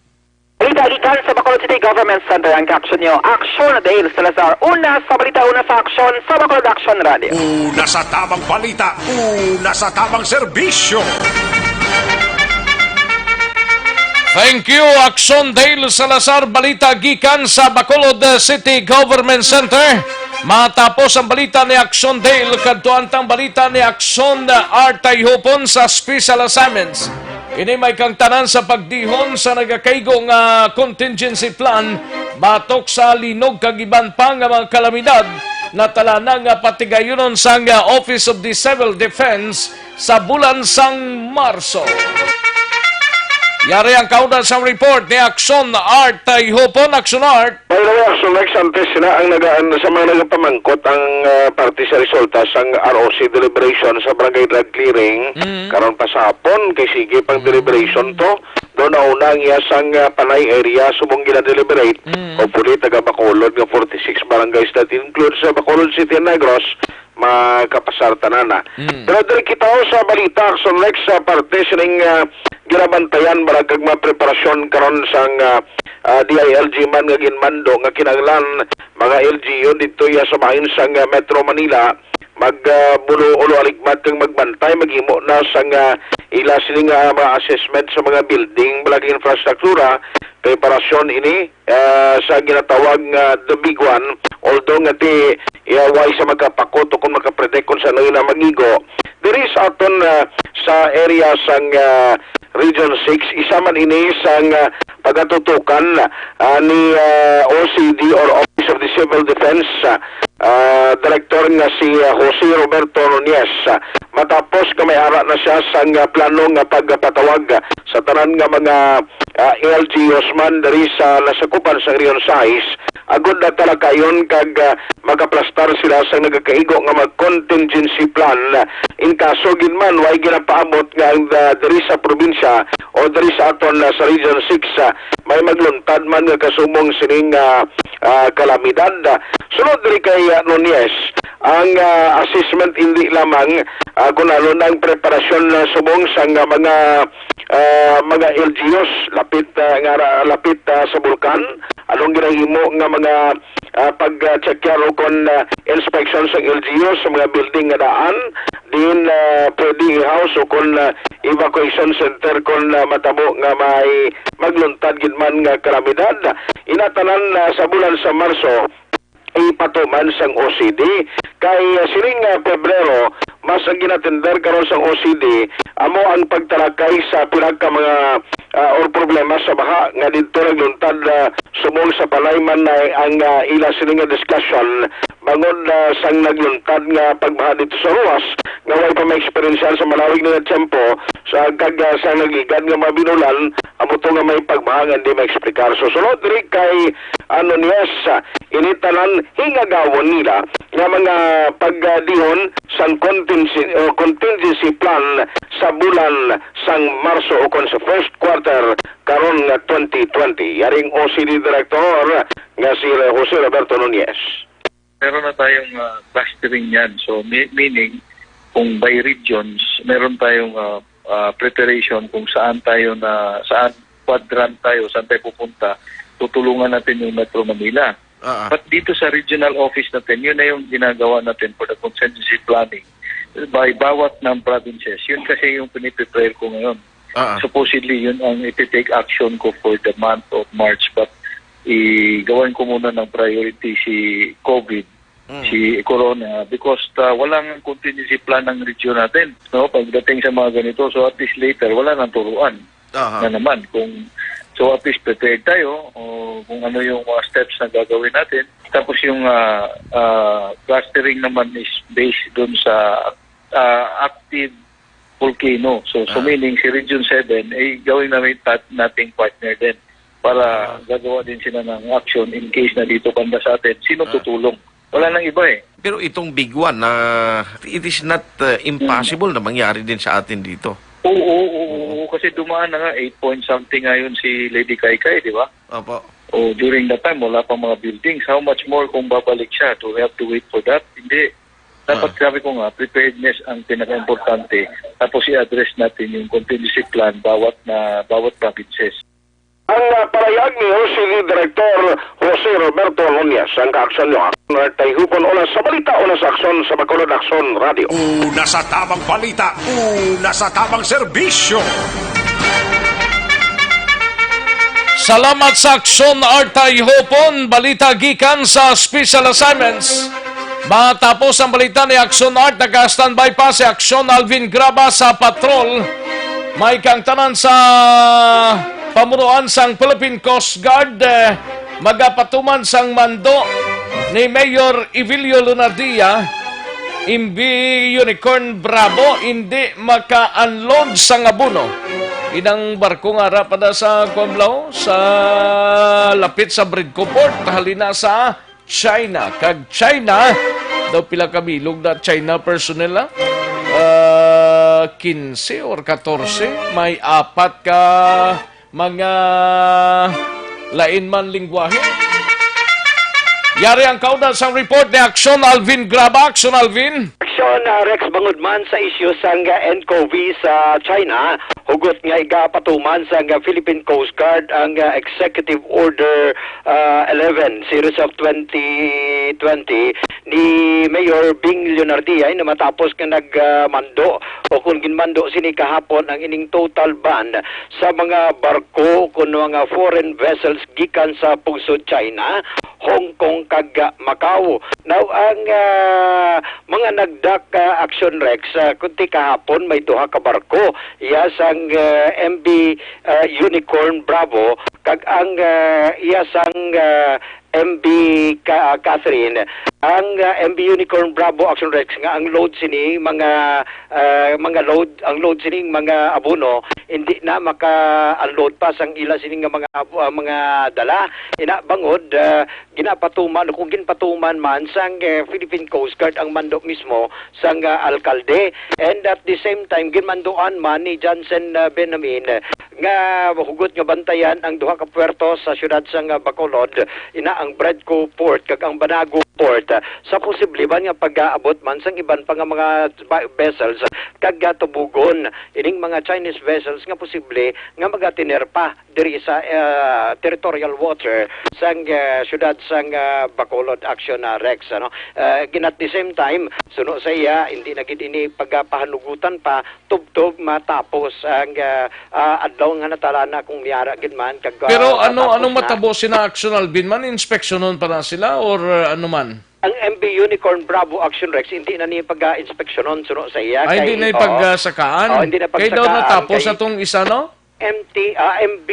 Balita gikan sa Bacolod City Government Center ang kaaksyon niyo. Aksyon Dale Salazar. Una sa balita, una sa aksyon sa Bacolod Action Radio. Una sa tamang balita, una sa tamang serbisyo. Thank you, Aksyon Dale Salazar. Balita gikan sa Bacolod City Government Center. Matapos ang balita ni Aksyon Dale, kadtuan tang balita ni Aksyon Art Tayhupon sa Special Assignments. Ini may kangtanan sa pagdihon sa nagakaigo nga contingency plan batok sa linog kag iban pa nga mga kalamidad. Natala na nga patigayunon sang Office of the Civil Defense sa bulan sang Marso. Yari ang kaundan sang report ni Aksyon Art Tayhupon. Aksyon Art. By the way, Action Rex, antes na ang nagaan sa mga nagapamangkot ang, ah, parte sa resulta sang R O C deliberation sa barangay drug clearing. Mm. Karon pa sa hapon, kay sige pang Mm. deliberation to. Doon na una ang iya sang, ah, Panay area, subong gina-deliberate. Mm. Hopefully, taga Bacolod nga forty-six barangays that includes sa Bacolod City and Negros, makapasar tanan na. Mm. Pero diri kita sa balita, Action Rex, sa parte sining, ah, ginabantayan, barag kag mga preparasyon karon sang, ah, ah, D I L G man nga ginmando nga kinahanglan mga L G U dito ya sa bahin sang, ah, Metro Manila, mag, ah, bulo ulo aligmat kag magbantay, maghimo na sang, ah, ila sini nga mga assessment sa mga building, balag infrastruktura, preparasyon ini, ah, sa ginatawag nga the big one, although nga ti, ah, way sa makapakot o kung makapredict kung saan na mag-igo. Diri sa aton, ah, sa area sang, ah, Region six, isa man ini sang, ah, pagatutukan, ah, ni, ah, O C D or Office of the Civil Defense, ah, ah, Director nga si, ah, Jose Roberto Nunez, ah, matapos nga may ara na siya sang, ah, plano nga pagpatawag sa tanan nga mga, ah, L G Us man diri sa nasakupan sa Region sais, agud na talakayon kag, ah, makaplastar sila sa nagakaigo nga mag contingency plan in kaso gid man way ginapaabot nga ang, ah, diri sa probinsya o diri sa aton, ah, sa Region six, ah, may magluntad man nga kasubong sining, ah, ah, kalamidad. Sunod diri kay, ah, Nunez, ang, ah, assessment hindi lamang, ah, kun ano na ang preparasyon na subong sa nga mga, ah, mga L G Us lapit, ah, nga ra-, lapit, ah, sa bulkan, anong ginahimo nga mga, ah, pag-check ukon, ah, inspection sa L G Us sa mga building nga daan, din, ah, pwede i-house ukon, ah, evacuation center kon, ah, matabo nga may magluntad gid man nga kalamidad. Ina tanan, ah, sa bulan sa Marso, ipatuman sang O C D. Kay, ah, sining, ah, Pebrero, mas ang ginatender karon sang O C D amo ang pagtalakay sa pila ka mga, ah, or problema sa baha nga didto nagluntad, ah, subong sa panay man na ang, ah, ila sini nga discussion bangod, ah, sang nagluntad nga pagbaha dito sa Roxas nga way pa maeksperiensyahan sa malawig na nga tiyempo sa kag, ah, sa nagligad nga mga binulan, amo to nga may pagbaha nga hindi maeksplikar. So, sunod diri kay, ah, Nunez, ah, ini tanan hingagawon nila nga mga pagdihon sang contingency, o contingency plan sa bulan sang Marso ukon sa first quarter karon nga twenty twenty. Yaring O C D Director nga si Jose Roberto Nunez. Meron na tayong, ah, clustering yan. So, mi-, meaning, kung by regions, meron tayong, ah, ah, preparation kung saan tayo na, saan quadrant tayo, saan tayo pupunta, tutulungan natin yung Metro Manila. Ah, ah. But dito sa regional office natin, yun na yung ginagawa natin for the contingency planning. By bawat ng provinces, yun kasi yung piniprepare ko ngayon. Ah, ah. Supposedly, yun ang iti-take action ko for the month of March. But i-, gawan ko muna ng priority si COVID, Mm. si Corona, because, ah, walang contingency plan ng region natin, no? Pagdating sa mga ganito, so at least later, wala nang turuan Aha. na naman. Kung, so at least prepared tayo o kung ano yung mga steps na gagawin natin. Tapos yung, ah, ah, clustering naman is based dun sa, ah, active volcano. So, so Ah. meaning si Region seven ay gawin namin pat-, nating partner din para Ah. gagawa din sila ng action in case na dito banda sa atin. Sino Ah. tutulong? Wala nang iba eh. Pero itong big one, ah, it is not, uh, impossible na mangyari din sa atin dito. Oo, oo, oo, Oo. oo, kasi dumaan na nga, eight point something ngayon si Lady Kaikai, di ba? Opo. O, during that time, wala pang mga buildings. How much more kung babalik siya? Do we have to wait for that? Hindi. Dapat, Ah. sabi ko nga, preparedness ang pinaka-importante. Tapos i-address natin yung contingency plan bawat na, bawat provinces. Ang, ah, parayag ni O C D Director Jose Roberto Nunez, ang kaaksyon nyo. Ang tayhupon una sa balita, una sa aksyon sa Bacolod Aksyon Radio. Una sa tamang balita, una sa tamang serbisyo. Salamat sa Aksyon Art Tayhupon. Balita gikan sa Special Assignments. Matapos ang balita ni Aksyon Art, naka-standby pa si Aksyon Alvin Graba sa patrol. May kaangtanan sa pamunuan sang Philippine Coast Guard, eh, magapatuman sang mando ni Mayor Evilio Lunardia, M V Unicorn Bravo, indi maka-unload sang abono. Inang barko nga ara pa da sa Kuan Blau, sa lapit sa Bridco Port, halina sa China. Kag China, daw pila ka bilog na China personnel, ah? Ah, quince or catorce. May apat ka mga lain man lingwahe. Yari ang kauna sang report ni Aksyon Alvin Graba. Aksyon Alvin. Aksyon, ah, Rex, bangod man sa isyu sang, ah, nCoV sa China, hugot nga igapatuman sang, ah, Philippine Coast Guard ang, ah, Executive Order, ah, eleven, Series of twenty twenty ni Mayor Bing Leonardia, na matapos nga nagmando o kung ginmando sini kahapon ang ining total ban sa mga barko kun mga foreign vessels gikan sa pungsod China, Hong Kong kag Macau. Now, ang, ah, mga nagdak, ah, Aksyon Rex, ah, kunti kahapon may duha ka barko, iya sang, ah, M V, ah, Unicorn Bravo kag ang, ah, iya sang, ah, M V Ka-, Catherine, ang, ah, M V Unicorn Bravo Action Rex nga ang load sini mga, ah, mga load, ang load sining mga abono hindi na maka-unload pa sang ila sini nga mga abo-, ah, mga dala. Ina bangod, ah, ginapatuman, kung ginpatuman man sang, eh, Philippine Coast Guard ang mando mismo sang, ah, alkalde. And at the same time, ginmanduan man ni Johnson, ah, Benjamin, ah, nga hugot nga bantayan ang duha ka puerto sa siyudad sang, ah, Bacolod, ina ang Bredco Port kag ang Banago Port, ah, sa posible man nga pag-aabot man sang iban pa nga mga ba-, vessels kag, ah, tubugon ining mga Chinese vessels nga posible nga magatiner pa diri sa, ah, territorial water sang, ah, siyudad sang, ah, Bacolod, Action, ah, Rex, ano. Ah, gin-, at the same time, suno sa iya, hindi na gid ini pagapahanugutan pa tubtob matapos ang, ah, ah, adlaw nga natalana kung may ara gid man kag, ah, Pero ano, matapos anong na. matabo sina Action Alvin man? Inspeksyonon pa na sila or, ah, ano man? Ang M V Unicorn Bravo Action Rex, hindi na ni pag-inspeksyonon suno sa iya Ay, hindi kay, na oo. ipagsakaan. Oh, hindi na Kay daw pagsakaan natapos kay atong isa, no? M T, ah, M V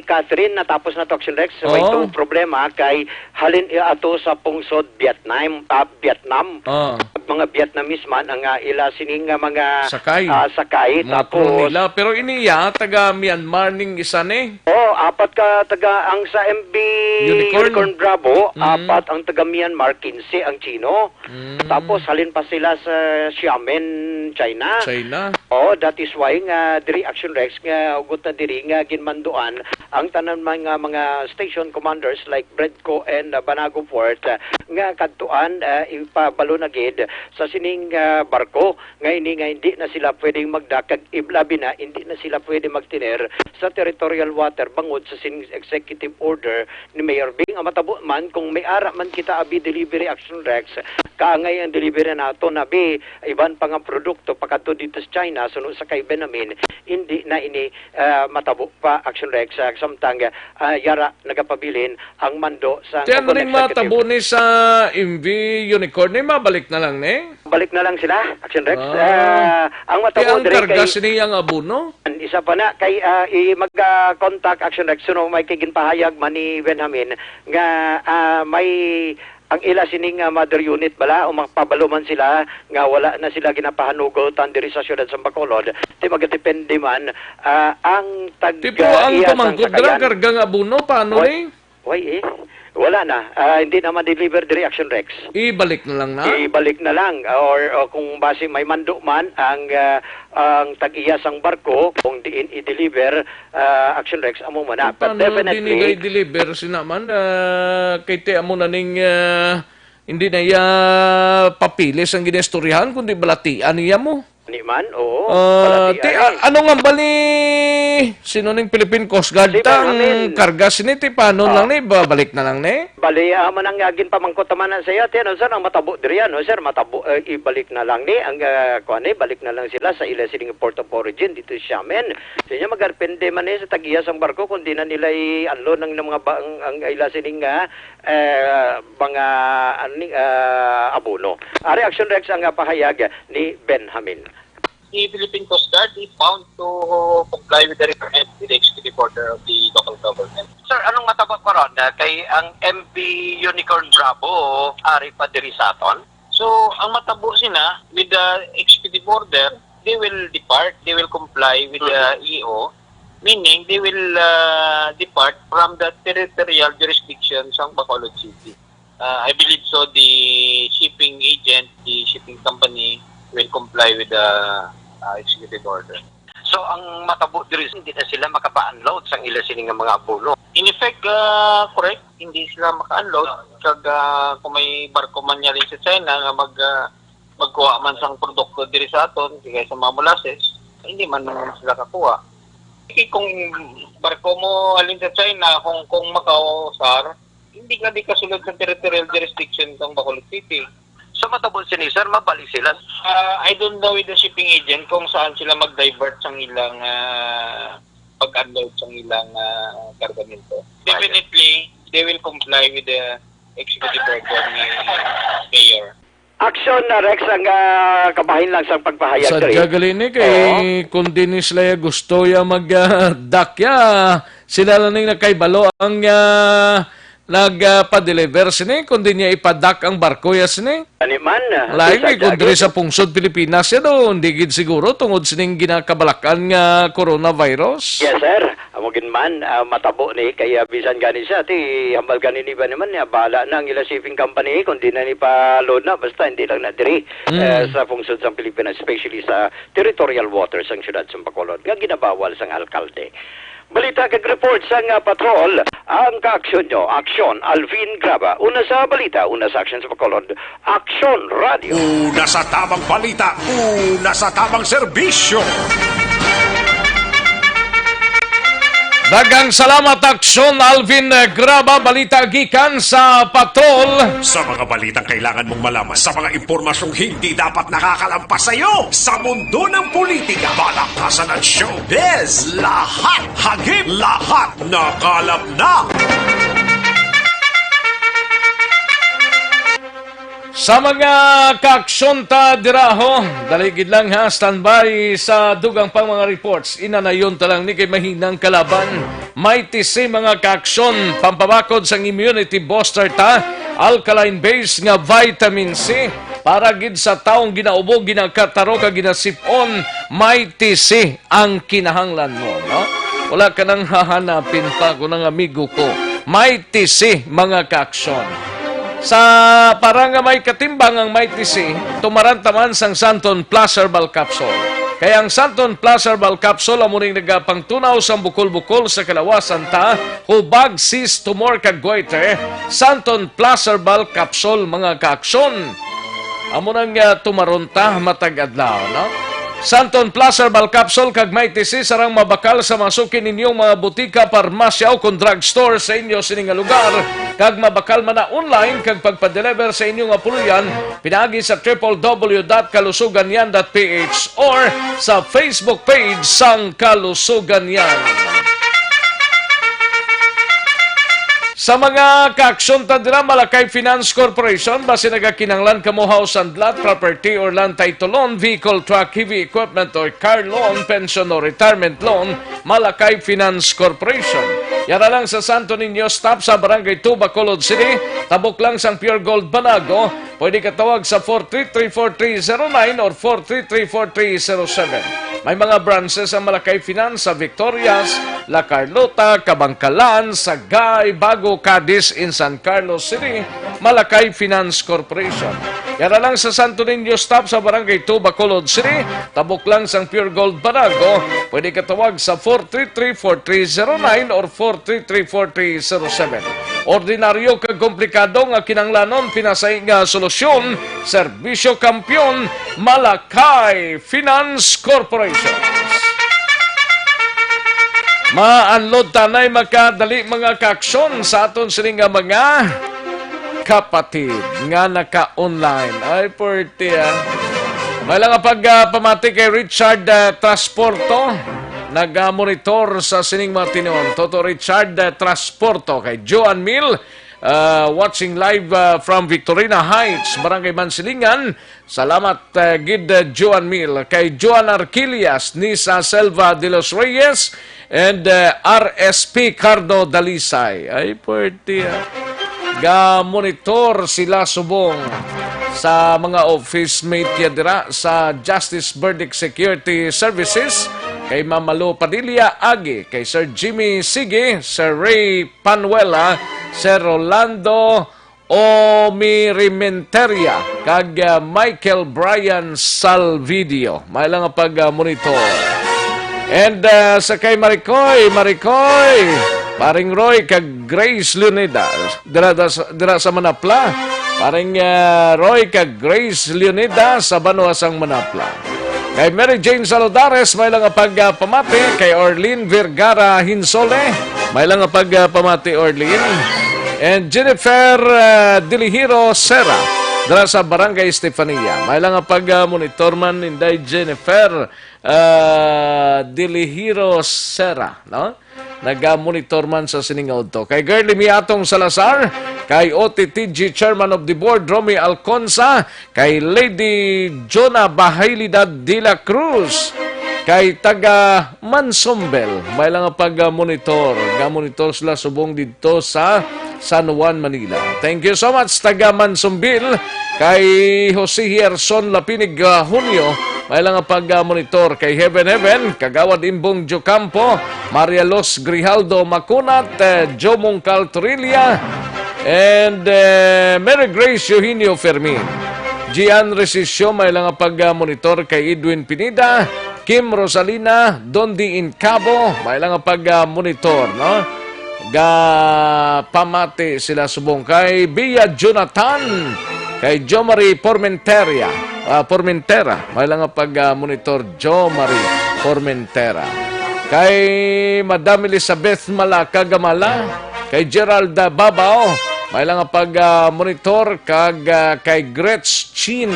Catherine, natapos na to, Action Rex. So, Oo. itong problema kay halin, eh, ato sa pungsod Vietnam, ah, Vietnam. Ah. Mga Vietnamese man ang, ah, ila sining nga mga, Sakay. ah, sakay. Mga Tapos, crew nila. Pero iniya, taga Myanmar ning isa ni. Oh, apat ka taga ang sa M V Unicorn. Unicorn Bravo, Mm. apat ang taga Myanmar, quince ang Chino. Mm. Tapos halin pa sila sa Xiamen, China. China. Oh, that is why nga diri, Action Rex, nga hugot na diri nga ginmanduan ang tanan mga, mga station commanders like Bredco and, uh, Banago Port, uh, nga kadtuan, uh, ipabalo na gid sa sining, uh, barko nga ini nga hindi na sila pwedeng magdak kag iblabi na hindi na sila pwede magtiner sa territorial water bangod sa sining executive order ni Mayor Bing. Ang matabo man, kung may ara man kita abi delivery, Action Rex, kaangay ang delivery nato na bi iban pa nga produkto pakadto dito sa China, suno sa kay Benamin, hindi na ini, ah, matabo pa, Action Rex, ah, samtang, ah, yara nagapabilin ang mando sa Ti ano Cogon ning Executive. matabo ni sa M V Unicorn ni, mabalik na lang ni? Balik na lang sila, Action Rex. Ah. Ah, ang Ti matabo ang diri karga kay sini ang abono? Isa pa na kay, ah, i-, mag, ah, contact, Action Rex, suno may kay ginpahayag man ni Benjamin nga, ah, may ang ila sining, ah, mother unit bala o magpabalo man sila nga wala na sila ginapahanugutan diri sa siyudad sa Bacolod. Ti magadepende man, ah, ang tag, Tipo ah, ang iya sang pamangkot dira, sakayan. karga nga abono, paano Wa-, ni? Why eh? Wala na. Ah, hindi na ma-deliver diri, Action Rex. Ibalik na lang na? Ibalik na lang. Or, o kung basi may mando man ang, ah, ang tag-iya sang barko, kung diin i-deliver, ah, Action Rex, amo man na. But Paano definitely, dinigay deliver sina man? Ah, kay ti amo na ning, ah, hindi na iya papilis ang ginistoryahan, kundi balatian niya mo. Ni man, oo, Ah, balatian ti, ni. a-, ano nga bali? Sino ning Philippine Coast Guard Si ta ang Benjamin. karga sini? Ti paano Ah. lang ni? Babalik na lang ni? Bali, ah, man ang, ah, ginpamangkot naman na sa iya, ti, ano, sir, ang matabo diri, ano, sir, matabo, eh, ibalik na lang ni, ang, ah, kuwan ni, balik na lang sila sa ila sining port of origin dito sa Xiamen. Sa inyo, magarpende man ni sa tag-iya sang barko kung di na nila i-unload ang, ng mga ba-, ang, ang ila sining, ah, eh, mga, ano ni, ah, abono. Ari, Action Rex, ang, ah, pahayag ni Benjamin. The Philippine Coast Guard is bound to comply with the requirements with the executive order of the local government. Sir, anong matabo karon, ah, kay ang M V Unicorn Bravo ari pa diri sa aton? So, ang matabo sina, with the executive order, they will depart, they will comply with the Mm. E O, meaning they will, ah, depart from the territorial jurisdiction sang Bacolod City. Ah, I believe so, the shipping agent, the shipping company will comply with the, ah, executive order. So, ang matabo diri, hindi na sila makapa-unload sang ila sini nga mga abono. In effect, ah, correct, hindi sila maka-unload. Kag, ah, kung may barko man niya rin sa China nga mag, ah, magkuha man sang produkto diri sa aton, kagaya sa mga molasses, hindi man sila kakuha. Kay kung barko mo halin sa China, Hong Kong, Macau, sir, hindi ka di kasulod sa territorial jurisdiction sang Bacolod City. So, matabo sini, sir, mabalik sila? Ah, I don't know with the shipping agent kung saan sila mag-divert sang ilang, ah, pag-unload sang ilang, ah, kargamento. Definitely, they will comply with the executive order ni Mayor. Aksyon na, Rex, ang, ah, kabahin lang sa pagpahayag Sa diri. Jagalini kay Oo. Kung di ni sila ya gusto ya mag, ah, dakya, sila lang ning nakaibalo ang, ah, nag, ah, pa-deliver sini, kung di niya ipadak ang barko ya sini. Ani man, ah, Lain bisag kay kung diri dagit. Sa pungsod Pilipinas ya do, hindi gid siguro tungod sining ginakabalakan nga coronavirus. Yes, sir. Amo gid man, ah, matabo ni kay, ah, bisan gani siya, ti hambal gani ni ba naman niya, bahala na ang ila shipping company, kung di na ni pa-load na, basta hindi lang na diri, Mm. eh, sa pungsod sang Pilipinas, especially sa territorial waters sang siyudad sang Bacolod, nga ginabawal sang alkalde. Balita kag report sang, ah, patrol, ang kaaksyon nyo, Aksyon, Alvin Graba, una sa balita, una sa aksyon sa Bacolod, Aksyon Radio. Una sa tamang balita, una sa tamang serbisyo. Daghang salamat, Aksyon Alvin Graba. Balita gikan sa patrol. Sa mga balitang kailangan mong malaman, sa mga impormasyong hindi dapat nakakalampas sa iyo, sa mundo ng politika, balakasan at showbiz, lahat hagip, lahat nakalap na. Sa mga kaaksyon ta dira, ho, dali gid lang, ha, standby sa dugang pang mga reports. Inanayon ta lang ni kay mahinang kalaban. May T C, mga kaaksyon, pampabakod sang immunity booster ta, alkaline base nga vitamin C para gid sa taong ginaubo, ginakataro, kag ginasip-on. May T C ang kinahanglan mo, no? Wala ka nang hahanapin pa, ko nang amigo ko. May T C, mga kaaksyon. Sa para nga may katimbang ang Mighty C, tumaran ta man sang Santon Plus Herbal Capsule. Kay ang Santon Plus Herbal Capsule amo ning nagapangtunaw sang bukol-bukol sa kalawasan ta, hubag, cyst, tumor, kag goiter. Santon Plus Herbal Capsule, mga kaaksyon. Amo nang, ah, tumaron ta matag adlaw, no? Santon Plus Herbal Capsule kag Mighty C sarang mabakal sa masuki ninyong mga butika, parmasya, o kon drugstore sa inyo sini nga lugar, kag mabakal man na online kag pagpa-deliver sa inyo nga puloy-an pinaagi sa triple W dot kalusuganyan dot P H or sa Facebook page sang Kalusuganyan. Sa mga kaaksyon ta dira, Malakay Finance Corporation, basi nagakinahanglan kamo house and lot, property or land title loan, vehicle, truck, heavy equipment or car loan, pension or retirement loan, Malakay Finance Corporation. Yara lang sa Santo Niño Stop sa Barangay two, Bacolod City, tabok lang sang Pure Gold Banago, pwede ka tawag sa four three three four three zero nine or four three three four three zero seven. May mga branches ang Malakay Finance sa Victorias, La Carlota, Kabankalan, Sagay, Bago, Cadiz, in San Carlos City, Malakay Finance Corporation. Yara lang sa Santo Niño Stop sa Barangay two, Bacolod City, tabok lang sang Pure Gold Banago, pwede ka tawag sa four three three four three zero nine or four three three four three zero seven. Ordinaryo kag komplikado nga kinahanglanon, pinasahi nga solusyon, serbisyo kampiyon, Malakay Finance Corporation. Ma-unload tanay makadali, mga kaaksyon, sa aton sini nga mga kapatid nga naka-online. Ay, pwerte, ah. May lang pag, ah, pamati kay Richard, ah, Transporto. Nag-monitor sa sining mga tinuon. Toto Richard, ah, Transporto, kay Joan Mil, ah, watching live, ah, from Victorina Heights, Barangay Mansilingan. Salamat, ah, gid, ah, Joan Mil. Kay Joan Arquillas, Nisa Selva de los Reyes, and, ah, R S P Cardo Dalisay. Ay, pwerte, ah. Ga-monitor sila subong sa mga office mate ya dira sa Justice Verdict Security Services, kay Ma'am Malu Padilla, agi kay Sir Jimmy Sige, Sir Ray Panuela, Sir Rolando Omirimenteria, kag, ah, Michael Brian Salvidio. May lang pag, ah, monitor. And, ah, sa kay Maricoy, Maricoy, Paring Roy kag Grace Leonida, dira, dira, dira sa Manapla. Paring, ah, Roy kag Grace Leonida sa banwa sang Manapla. Kay Mary Jane Saludares, may lang pag, ah, pamati. Kay Orlene Vergara Hinsole, may lang pag, ah, pamati, Orlene. And Jennifer, ah, Dilihiro Serra, dira sa Barangay Estefania. May lang pag, ah, monitor man, Inday Jennifer, ah, Dilihiro Serra, no? naga-monitor man sa sining nga udto. Kay Girlie Miatong Salazar, kay O T T G Chairman of the Board, Romy Alconza, kay Lady Jonah Bahaylidad de la Cruz, kay taga Mansombel, may lang nga pag-monitor. Ga-monitor sila subong didto sa San Juan, Manila. Thank you so much, taga Mansombel, kay Jose Hierson Lapinig, ah, Junio, may lang nga pag-monitor. Kay Heaven Heaven, Kagawad Imbong Jocampo, Maria Los Grijaldo Macunat, eh, Joe Mongcal Trilla, and, eh, Mary Grace Eugenio Fermin. Gian Resisio, may lang nga pag-monitor. Kay Edwin Pineda, Kim Rosalina, Dondi Incabo, may lang nga pag-monitor, no? Ga pamati sila subong. Kay Bia Jonathan, kay Jo Marie Formentera, ah, Formentera, may lang nga pag-monitor, Jo Marie Formentera. Kay Madam Elizabeth Malaka Gamala, kay Gerald Babao, may lang nga pag-monitor, kag, ah, kay Gretz Chin,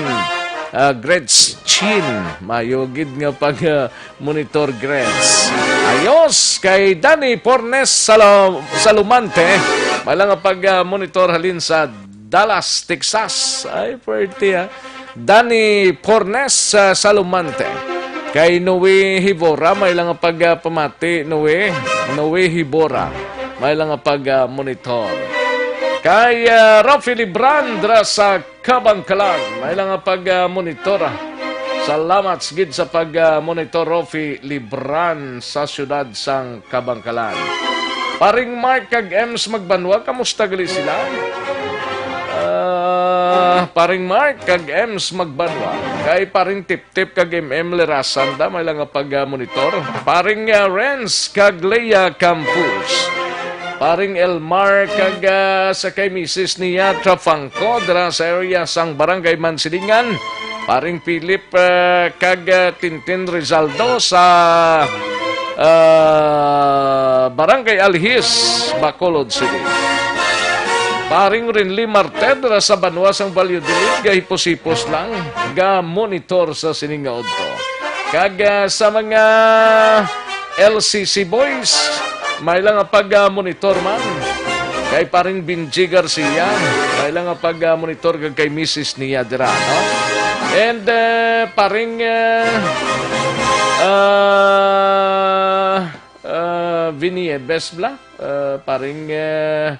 ah, Gretz Chin, mayo gid nga pag, ah, monitor, Gretz. Ayos, kay Danny Pornes Salo-, Salumante, may lang nga pag, ah, monitor halin sa Dallas, Texas. Ay, pwerte, ah. Danny Pornes, ah, Salumante. Kay Noe Hibora, may lang nga pag, ah, pamati, Noe. Noe Hibora, may lang nga pag, ah, monitor. Kay, ah, Rafi Libran dra sa Kabangkalan, may lang nga pag, ah, monitor. Salamat gid sa pag, ah, monitor, Rafi Libran sa siyudad sang Kabangkalan. Paring Mark kag Ems Magbanwa, kamusta gali sila? Ah, Paring Mark kag Ems Magbanwa, kay Paring Tiptip kag M M Lerasan da, may lang nga pag, ah, monitor. Paring, ah, Renz kag Leia Campos. Paring Elmar kag, ah, sa kay misis niya Trafangco dira sa area sang Barangay Mansilingan. Paring Philip, ah, kag, ah, Tintin Rizaldo sa, ah, Barangay Alhis, Bacolod City. Paring Rinli Marted dira sa banwa sang Valladolid, gahipos-hipos lang, ga-monitor sa sining nga udto. Kag, ah, sa mga L C C boys, may lang nga pag, ah, monitor man. Kay Paring Benji Garcia, may lang nga pag, ah, monitor kag kay misis niya dira, no? And, ah, Paring, ah, ah, ah, Viniebes bla? Ah, Paring, ah,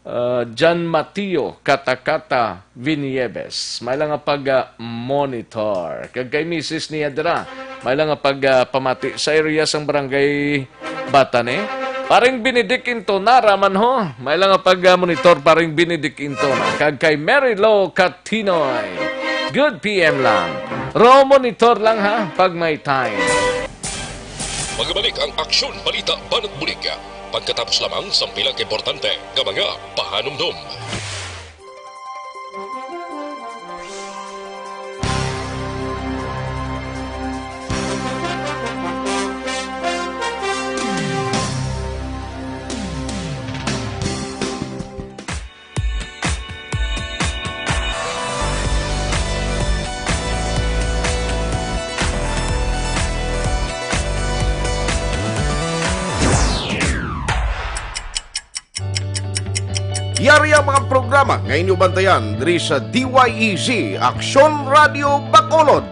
ah, John Mateo Katakata Viniebes. May lang nga pag, ah, monitor. Kag kay misis niya dira, may lang nga pag, ah, pamati sa area sang barangay Batane. Paring Benedict Intona, raman ho. May lang nga pag, ah, monitor, Paring Benedict Intona. Kag kay Mary Lo Katinoy. Good P M lang. Raw monitor lang ha, pag may time. Magbalik ang Aksyon Balita Banat Bulig pagkatapos lamang sang pila ka importante nga mga pahanumdom. Yari ang mga programa nga inyo bantayan diri sa D Y E Z, Aksyon Radio Bacolod.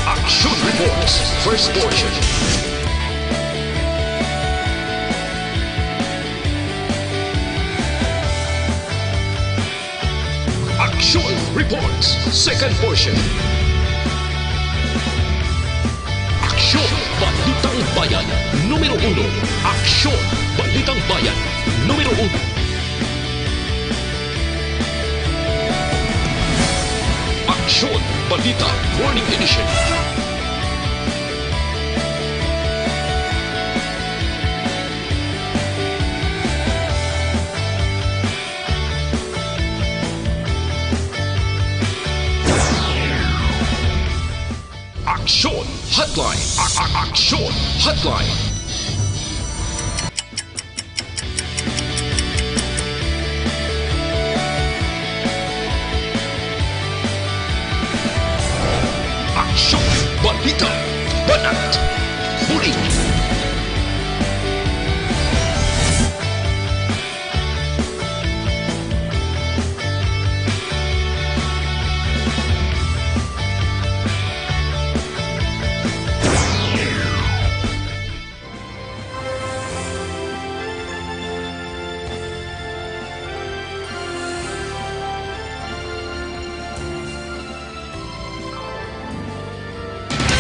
Action Reports, first portion. Action Reports, second portion. Aksyon, Balitang Bayan, numero uno. Aksyon, Balitang Bayan, numero uno. Aksyon, Balita, Morning Edition. Aksyon Hotline. A-, a-, Aksyon Hotline.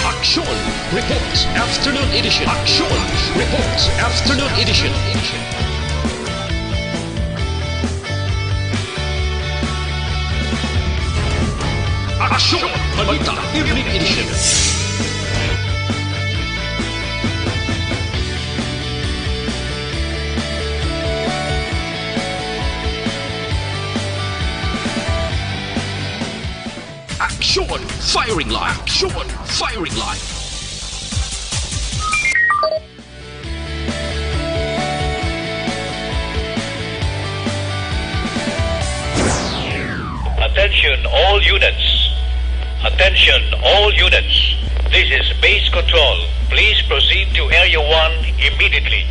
Aksyon Reports Afternoon Edition. Aksyon Reports Afternoon Edition. Aksyon Balita Evening Edition. Aksyon Firing Line. Aksyon Firing Line. Attention all units. Attention all units. This is base control. Please proceed to Area one immediately.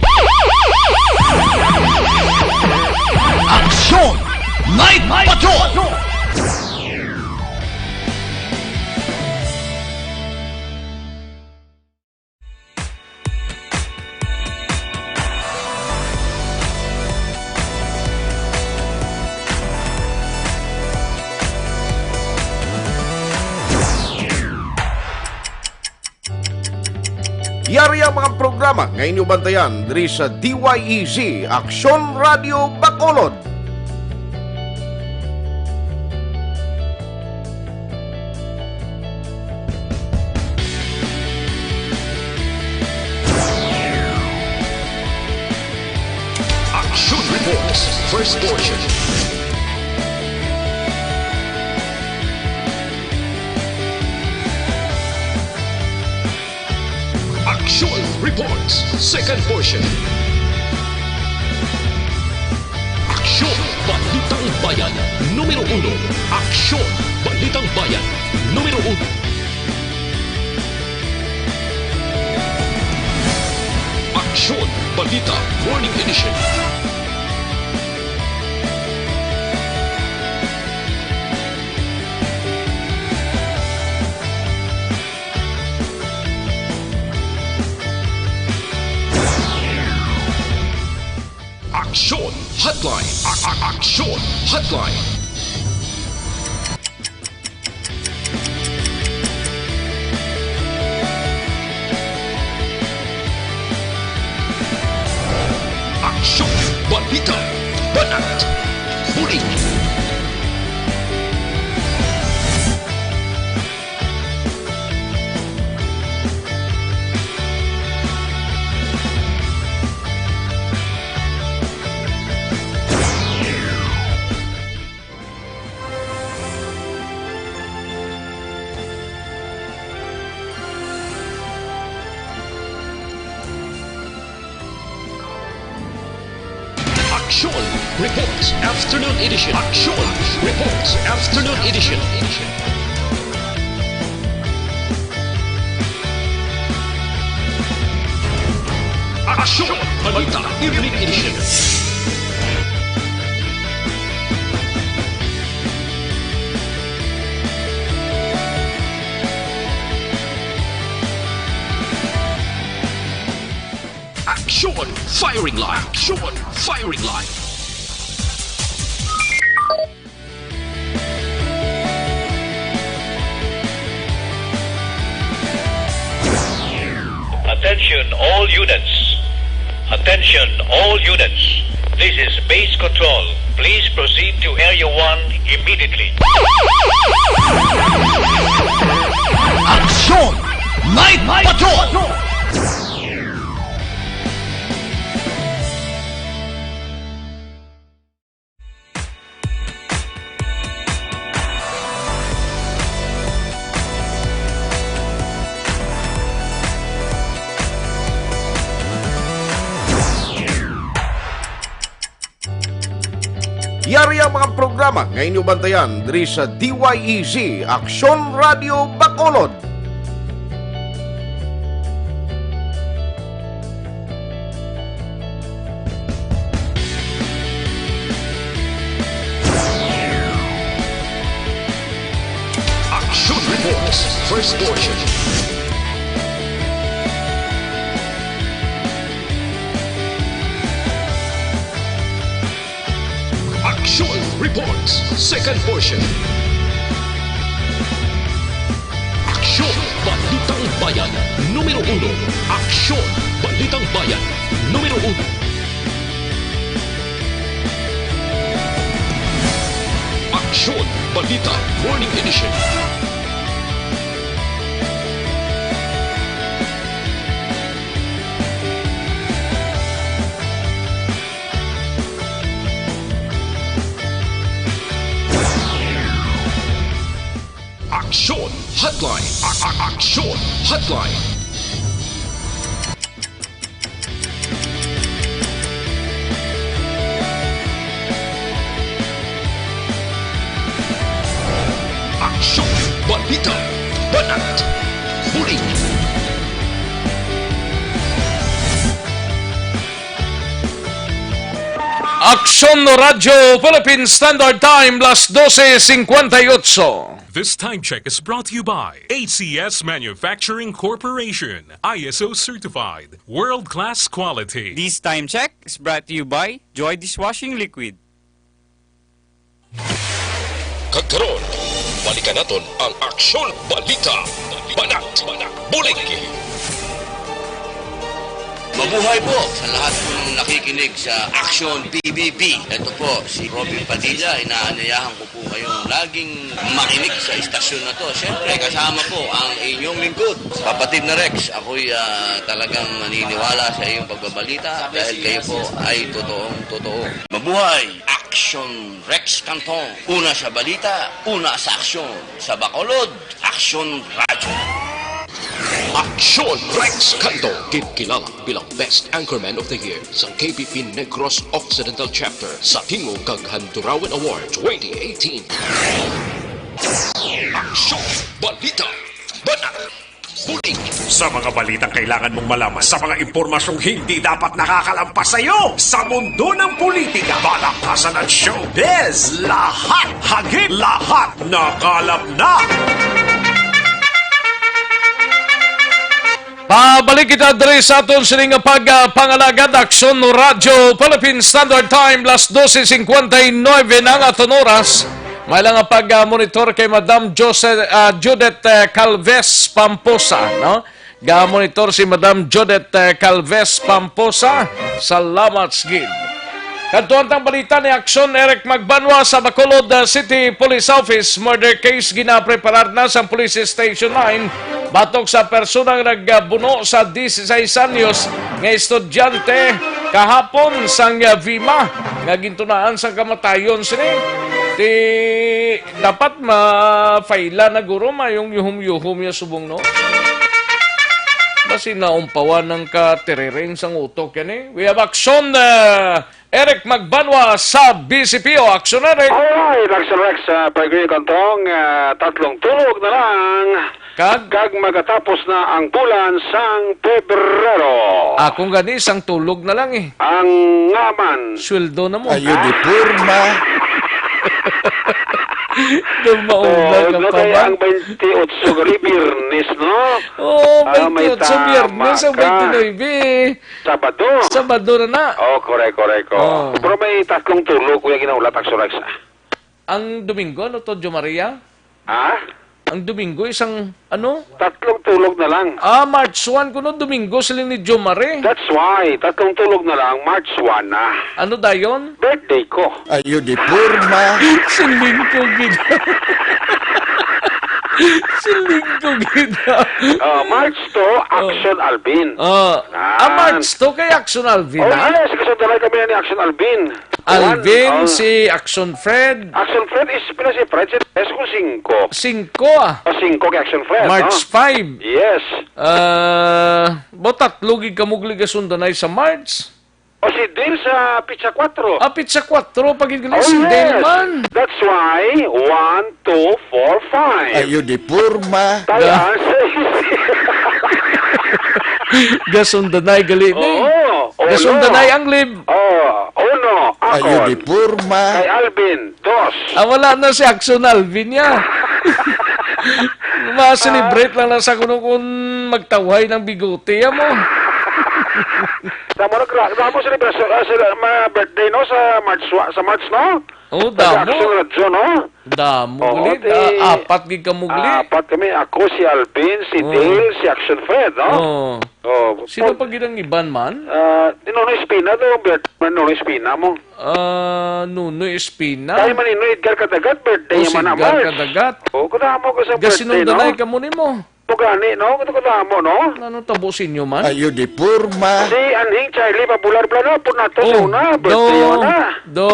Aksyon! Night Patrol! Yari ang mga programa nga inyo bantayan diri sa D Y E Z Aksyon Radio Bacolod. Action Reports, first portion. Action Reports, second portion. Aksyon, Balitang Bayan, numero uno. Aksyon, Balitang Bayan, numero uno. Aksyon, Balita, Morning Edition. Aksyon Hotline. A- a- Aksyon Hotline. Aksyon, balita, banat, bulig. Action Reports Afternoon Edition. Action Reports Afternoon Edition. Action Balita Evening Edition. Action Firing Line. Action Firing Line. Attention all units. Attention all units. This is base control. Please proceed to Area one immediately. Action! Night Patrol! Yari ang mga programa nga inyo bantayan diri sa D Y E Z Aksyon Radio Bacolod. First portion. Action Reports, second portion. Aksyon, Balitang Bayan, numero uno. Aksyon, Balitang Bayan, numero uno. Aksyon, Balita, Morning Edition. Aksyon Hotline. A- a- Aksyon Hotline. Aksyon, balita, banat, bulig. Aksyon Radyo Philippine Standard Time, las dose cincuenta y ocho. This time check is brought to you by A C S Manufacturing Corporation, I S O certified, world-class quality. This time check is brought to you by Joy Dishwashing Liquid. Kag karon, balikan naton ang aksyon, balita, banat, bulig. Mabuhay po sa lahat po ng nakikinig sa Aksyon P B B. Ito po si Robin Padilla. Inaanyayahan ko po kayong laging makinig sa istasyon na to. Siyempre, kasama po ang inyong lingkod, kapatid na Rex. Ako'y, ah, talagang naniniwala sa iyong pagbabalita dahil kayo po ay totoong totoo. Mabuhay! Aksyon Rex Cantong. Una sa balita, una sa aksyon. Sa Bacolod, Aksyon Radyo. Aksyon Rex Cantong, ginkilala bilang Best Anchorman of the Year sa K P P Negros Occidental Chapter sa Tingog kag Handurawan Award twenty eighteen. Aksyon, balita, banat, bulig. Sa mga balitang kailangan mong malaman, sa mga impormasyong hindi dapat nakakalampas sa iyo, sa mundo ng politika, balaktasan at showbiz, lahat, hagit lahat, nakalap na. Pabalik kita diri sa aton sini nga pag, ah, pangalagad. Aksyon Radyo Philippine Standard Time, las dose cincuenta y nueve na ang aton oras. May lang nga pag, ah, monitor kay Madam Jose, ah, Judith, eh, Calves Pamposa, no? Ga-monitor si Madam Judith, eh, Calves Pamposa. Salamat, Gid. Kadto ang balita ni Aksyon Eric Magbanwa sa Bacolod, uh, City Police Office. Murder case ginapreparar na sang Police Station nine batok sa personang nagbuno sa dieciséis anyos nga estudyante kahapon sang, uh, VIMA nga gintunaan sang kamatayon sini. Ti dapat ma-file na guro mayong yuhom-yuhom ya subong, no? Basi naumpawan ang katireren sang utok yan, eh. We have Aksyon, uh, Eric Magbanwa sa B C P O. Aksyon, Eric. Alright, Aksyon Rex, ah, Gregory Cantong, ah, tatlong tulog na lang. Kag? Kag magatapos na ang bulan sang Pebrero. Akong gani, sang tulog na lang, eh. Ang ngaman. Sweldo na mo. Ayo di porma. Nung mauna Oo, ka no, pa kaya ba? Ang twenty-eight gali, Biyernes, no? Oo, Ah, may twenty-eight, tama Biyernes, ang ka. Twenty-nine, eh. Sabado. Sabado na na. Oh, correct, correct, oh. Oh. Pero may tatlong tulog, kuya, ginahulat ang Surex, ah. Ang Domingo, ano to, Jo Maria? Ha? Ang Domingo, isang, ano? Tatlong tulog na lang. Ah, March one kuno, Domingo, siling ni Jo Marie. That's why, tatlong tulog na lang, March one na. Ano dayon? Birthday ko. Ayo di porma. Siling ko gid. Siling ko gid. Oh, March two, Action Alvin. Oh. Ah, Yan. March two kay Action Alvin, Oh, ah? Yes, kasi dalay kami ni Action Alvin. Alvin, One, oh. Si Action Fred. Action Fred is pila si Fred? Si Fred ko singko. Singko, ah. O, singko kay Action Fred, March no? Five. Yes. Ah, bo tatlo gid kamo gali gasundanay sa March? O, si Dale sa pitsa kwatro. Ah, pitsa kwatro pa gid gali, Oh, si Dale yes. Man. That's why, one, two, four, five. Ayo di porma. Tayo, Ga- ah, six. Gasundanay gali ni. Oo, uno. Gasundanay ang lib. Oh, uno. Ayo Akon. Di porma. Kay Alvin, dos. Ah, wala na si Action Alvin niya. Ma-celebrate lang na sa kuno kung magtawhay ng bigote, amo. Sa mo nag-, sa mo celebration, ah, sila, mga birthday, no, sa March, wa-, sa March, no? Oh, Taga damo. Action Radyo, no? Damo, Oo, gali. ti-, Ah, apat gid kamo, gali. Apat kami. Ako, si Alvin, si Oh. Dale, si Action Fred, no? Oh. Oh, Sino pag-, pa gid ang iban man? Ah, ni Nonoy Espina, daw, birthday man Nonoy Espina mo. Ah, Nonoy Espina? Kay man ni Nonoy Edgar Kadagat, birthday Oh, si man na Edgar March. Kadagat. Oh, kadamo ko sa Ga birthday, no? Sinundanay kamo nimo? Mo gani, no? Kadamo, no? Ano tabo sa inyo man? Ayo di porma. Si Anhing Charlie Pabular, plano po na to sa Oh, una, birthday do, mo na. do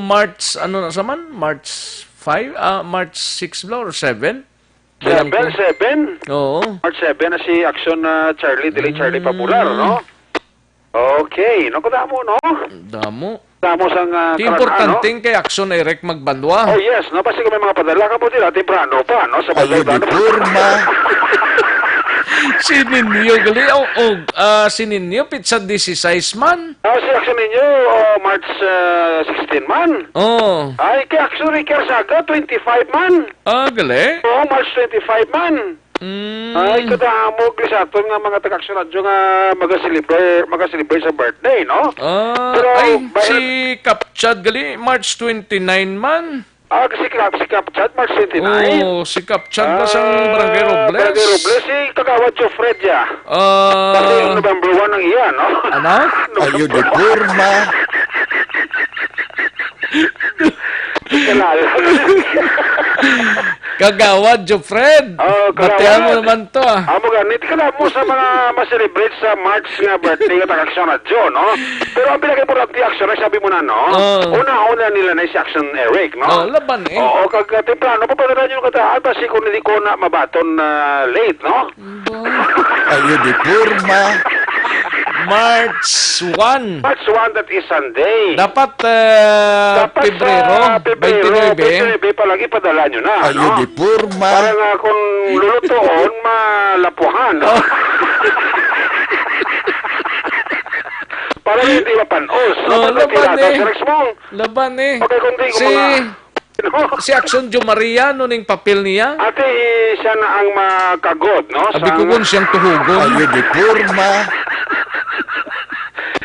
March, ano na sa man? March five? Ah, March six bla or seven? Bilang Seven, ko. seven. Oo. March seven na si Action, ah, Charlie, dili Charlie Mm. Pabular, no? Okay, no, kadamo, no? Damo. Damo sang, ah, Ti karan-, importante ano? Kay Action Eric Magbanwa. Oh, yes, no? Basta kung may mga padala ka po dila, temprano pa, no? Sa Ayo di Magbanwa. porma. Si Ninyo, gali, oh, oh, ah, si Ninyo, pitsa dieciséis man. Ah, si Action Ninyo, oh, March, ah, sixteen man. Oh. Ay, kay Action Ricky Arzaga, twenty-five man. Ah, gali? Oo, March twenty-five man. Mm. Ay, kadamo, gali sa aton nga mga taga-Action Radyo nga maga-celebrate, maga-celebrate sa birthday, no? Ah, Pero, ay, bahil- si Kapchad gali, March twenty-nine man. Ah, si Kap-, si Kapchad, March twenty-nine? Oo, si Kapchad ba sang Ah, Barangay Robles? Barangay Robles, si Kagawad Jofred, ya. Ah. Kasi yung November one ang iya, no? Ano? Ayo di porma. Kilala. Kagawad Jofred. Oh, Kagawad. Batian mo naman to, ah. Amo gani, ti kadamo sa mga ma-celebrate sa March nga birthday nga taga-Action Radyo, no? Pero ang pinaka-importante, Action Rick, sabi mo na, no? Oh. Una-una nila na si Action Eric, no? Oh, laban eh. Oo, kag, ah, temprano pa, pero yun kataan, basi kung hindi ko na mabaton na late, no? Ba? Ayo di porma. March one. March one, that is Sunday. Dapat, eh, Dapat Pebrero, sa Pebrero, twenty-nine. Twenty-nine pa lang, ipadala nyo na, Ayo no? Di porma. Para nga kung lulutuon, malapuhan, no? Oh. Para hindi mapanos, no? Oh, Para laban tirada eh. Sa next mong. Laban eh. Okay, kung di ko Si, mga, no? Si Action Jo Maria, no, ning papel niya? Ate, siya na ang makagod, no? Abi ko Sang kung siyang tuhugon. Ayo di porma.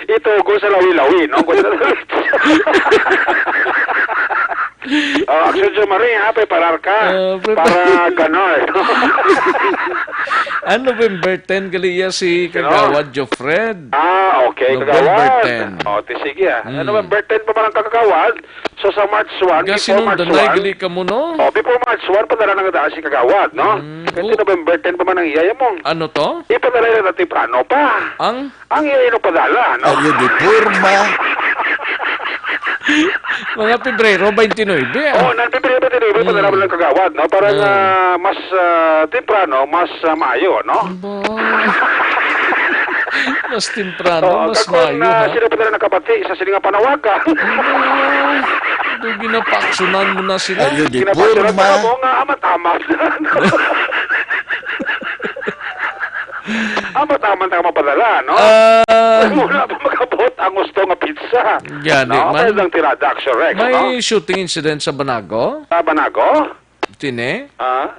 Itugon sa lawi-lawi, no? Oh, Action Jo Marie, ha? Preparar ka Ah, prepar- para ganar. Ah, November ten, gali iya si Sino? Kagawad Jofred. Ah, okay, November Kagawad. ten. Oh, ti sige, ah. Mm. November ten pa man ang Kagawad. So, sa March one, Ga before March sinundanay one, gali ka mo, no? Oh, before March one, padala na nga daan si Kagawad, no? Mm. Kasi Oh. November ten pa man ang iyaya mo. Ano to? Ipadala na temprano pa. Ang? Ang iya ino padala, no? Ayo di porma. Mga Pebrero twenty-nine, ah. Oh, nang Pebrero twenty-nine, Hmm. padala mo lang Kagawad, no? Para Ah. nga mas, ah, temprano, mas, ah, maayo, no? Ba? Mas temprano, Oo, mas kag kung, maayo, ah, ha? Sila pa nila nakabati sa sini nga panawagan. Ba? Do ginapaaksyonan mo na sila? Ayo di Ginapaaksyonan porma. Mo nga amat-amat. Amat-amat na mapadala, no? Ah. Wala pa makabot ang gusto nga pizza. Gani No? man. Kaya lang tirada, Action Rex, May no? Shooting incident sa Banago? Sa Banago? Tine? Ah?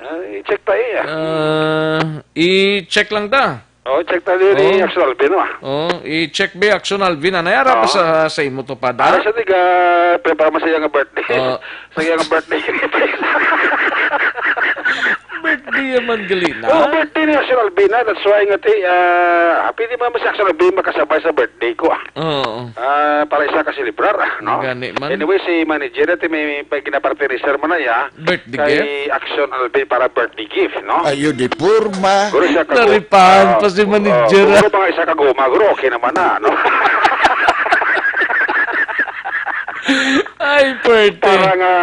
Ah, i-check ta, eh. Ah, i-check lang ta. Oh, check ta din ni Oh. Action Alvin, ah. Oh, i-check ba, Action Alvin? Ano, yara pa Oh. sa, sa imo to, pada? Ano siya, tiga, pre, para masaya nga birthday. Oh. Sa iya nga birthday. Birthday naman, gali na. Oh, birthday ni Action Alvin, ah. That's why nga, ti, ah, pwede mo naman si Action Alvin makasabay sa birthday ko, ah. Oo. Ah, para isa ka celebrar, ah, no? Gani man. Anyway, si manager natin may, may ginapartner ni Sir Manaya. Birthday Kay gift? Action Alvin para birthday gift, no? Ayo di porma. Guro siya ka Naripahan Ah, pa si manager, ah, ah. Guro mga isa ka guma, guro, okay naman na, no? Ay, perte. Para nga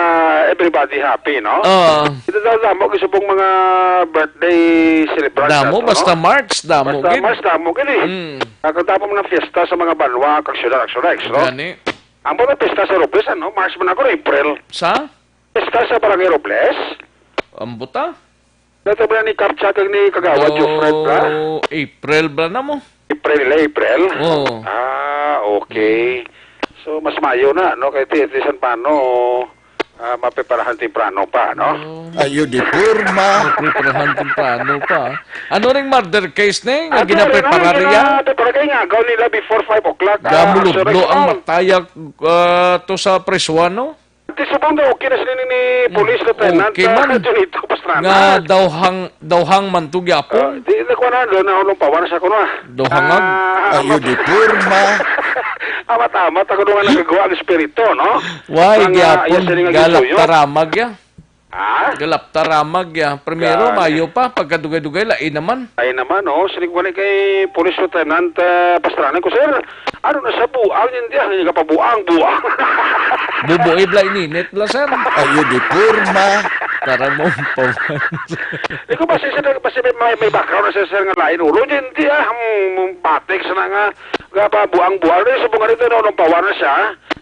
everybody happy, no? Oo. Ito daw, damo, gusto pong mga birthday celebrant Damo, nato, basta no? March, damo, Basta gid. March, damo, gid, eh. Mm. Nakatapos ng fiesta sa mga banwa, kag syudad, kag syudad, no? Gani. Ang mga pista sa Robles, ano? March man ako, April. Sa? Pista sa Barangay Robles. Ang buta? Dito ba ni Kapcha kag ni Kagawad Oh, Jofred, ha? April ba na mo? April, April? Oo. Ah, okay. So, mas mayo na, no? Kay ti, ti san paano, Ah, mapreparahan temprano pa, no? Oh. Ayo di porma. Mapreparahan temprano pa. Ano ning murder case ni nga Ato, ginaprepara ano, niya? Ginaprepara kay nga, agaw nila before five o'clock, ah, Gamuludlo ang matayag, ah, to sa presuan, no? Di subong daw, okay na sila ni, ni Police Lieutenant, okay ah, man. Junito Pastrana. Nga dawhang, dawhang man to gyapon. Ah, di na ko na, doon na ulong pawan sa kuno, ah. Dawhang, ah. Ah, Ayo di porma. Amat-amat ako doon nga nagagawa ang espiritu, no? Why, Ang, ah, gyapon, iya sila nga galap gisuyo. Taramag, ya. Ha? Galap taramag, ya. Primero, Gani. Mayo pa, pagkadugay-dugay, lain naman. Ay naman, oh. Sinig ko ni kay Police Lieutenant, ah, Pastrana ko, "Sir, ano na sa buang, hindi, ah, hindi ka pa buang, buang." Bubuoy bla ininit bla, sir. Ayo di porma. Tara mo, pawan. Di ko, basi, sir, basi may, may, may background na siya, sir, nga lain ulo. Hindi, ah, hmm, batik sa na nga, nga pa buang-buang. Di, sa bunga nito, no, nung pawan na siya,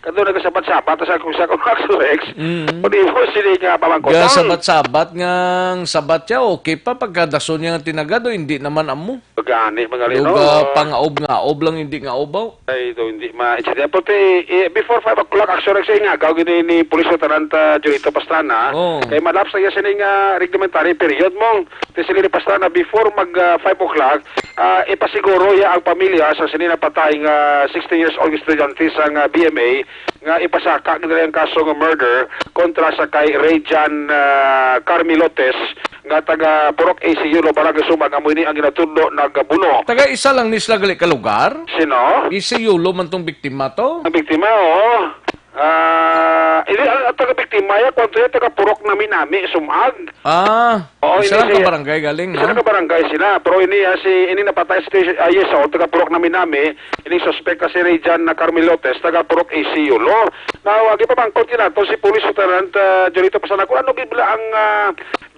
kato nagkasabat-sabat sa kung sa kung Axel Rex. Mm. Kung di mo, sila nga pamangkot. Ga sabat-sabat nga ang sabat siya, okay pa, pagkadason niya nga tinagado, hindi naman amo. Gani, mga Luga, lino. Pangaob nga aob lang, hindi nga obaw. Ay, ito, hindi ma-, intindihan. Pero, eh, before five o'clock, actually, sa ingagaw, gini ni Police Lieutenant, ah, Junito Pastrana, Oh. kay malapse iya sini nga reglementary period mo. Ti sila ni Pastrana, before mag, ah, five o'clock, ah, ipasiguro ya ang pamilya sa sini napatay nga sixteen years old estudyante sa nga B M A nga ipasaka nila ang kaso nga murder kontra sa kay Rayjan, ah, Carmilotes, nga taga Purok A C Yolo, Barangay Sumag, amo ini ang ginatudlo nagbuno. Taga isa lang ni sila gali ka lugar? Sino? A C Yolo man tong biktima to? Ang biktima, oo. Ah, ini ang, ang taga biktima ya, kwanto ya, taga Purok Nami-Nami, Sumag. Ah, Oo, isa hindi lang ka siya barangay galing, Isa no? lang ka barangay sila, pero ini, ah, si, ini napatay si, ah, yes, oh, taga Purok Nami-Nami, ini suspek ka si Rayjan na Carmilotes, taga Purok A C Yolo. Now, agi pa bangkot kinato si Police Lieutenant, ah, Junito Pastrana, kung ano gid bala ang, ah,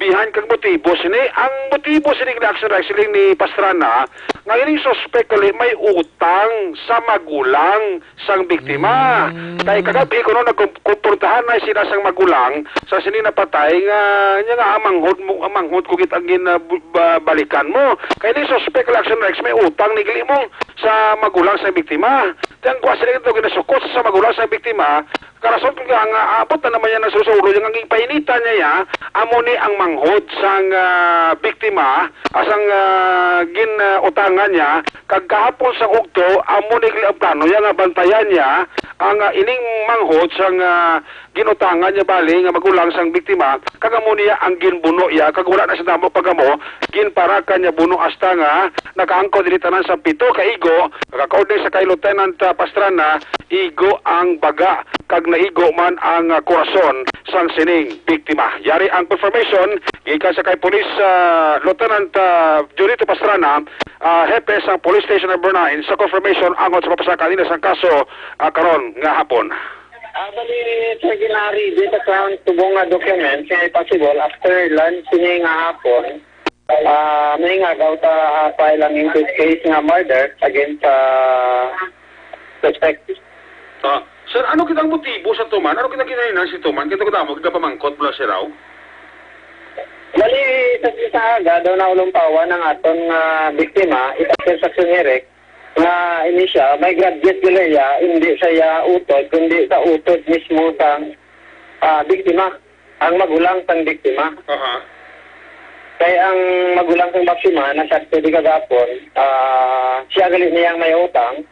behind kag motibo sini. Ang motibo sini nga action, actually, ni Pastrana, nga ining suspek gali may utang sa magulang sang biktima. Mm. Kay kagabi kuno nagkum-, kumprontahan na sila sang magulang sa sini napatay nga, niya nga, "Amanghod mo, amanghod ko gid ang gin-, ah, bu-, ba-, balikan mo." Kay ni suspek, action, Rex, may utang ni gali mo sa magulang sa biktima. Ti ang kuha sila ito, ginasukot sa magulang sa biktima, karason ko nga, nga abot na naman niya nagsusulo niya, nga ginpainitan niya, ya, amo ni ang manghod sang, ah, biktima, ah, sang, ah, gin, ah, utangan niya, kag kahapon sa ugto, amo ni ang plano niya nga bantayan niya ang, ah, ining manghod sang, ah, ginutangan niya bali nga magulang sang biktima, kag amo niya ang ginbuno iya, kag wala na sa damo pagamo, ginparakan niya buno hasta nga nakaangkon diri tanan sa pito ka igo, kag according sa kay Lieutenant, ah, Pastrana, igo ang baga, kag naigo man ang, ah, kurason sang sining biktima. Yari ang confirmation gikan sa kay Police, ah, Lieutenant, ah, Junito Pastrana, ah, hepe sa Police Station Number Nine, sa confirmation angot sa pagpasaka nila sang kaso, ah, karon nga hapon. Ah, bali, Sir Gennady, dito sa subong nga documents nga possible after lunch ini nga hapon, ah, may nga daw ta, ah, file ang inquest case nga murder against sa suspect. Ah, sir, ano kita ang motibo sa tuman? Ano kita ginahinang si tuman? Kita ko damo, kita pamangkot mula si Raw. Bali, sa, sa aga, daw na ulumpawan ang aton nga biktima, isa sa Eric, nga ini siya, may graduate gali iya, hindi sa iya utod, kundi sa utod mismo sang, ah, biktima, ang magulang sang biktima. Aha. Kay ang magulang sang biktima, nagkadto di kagapon, ah, siya gali niyang may utang,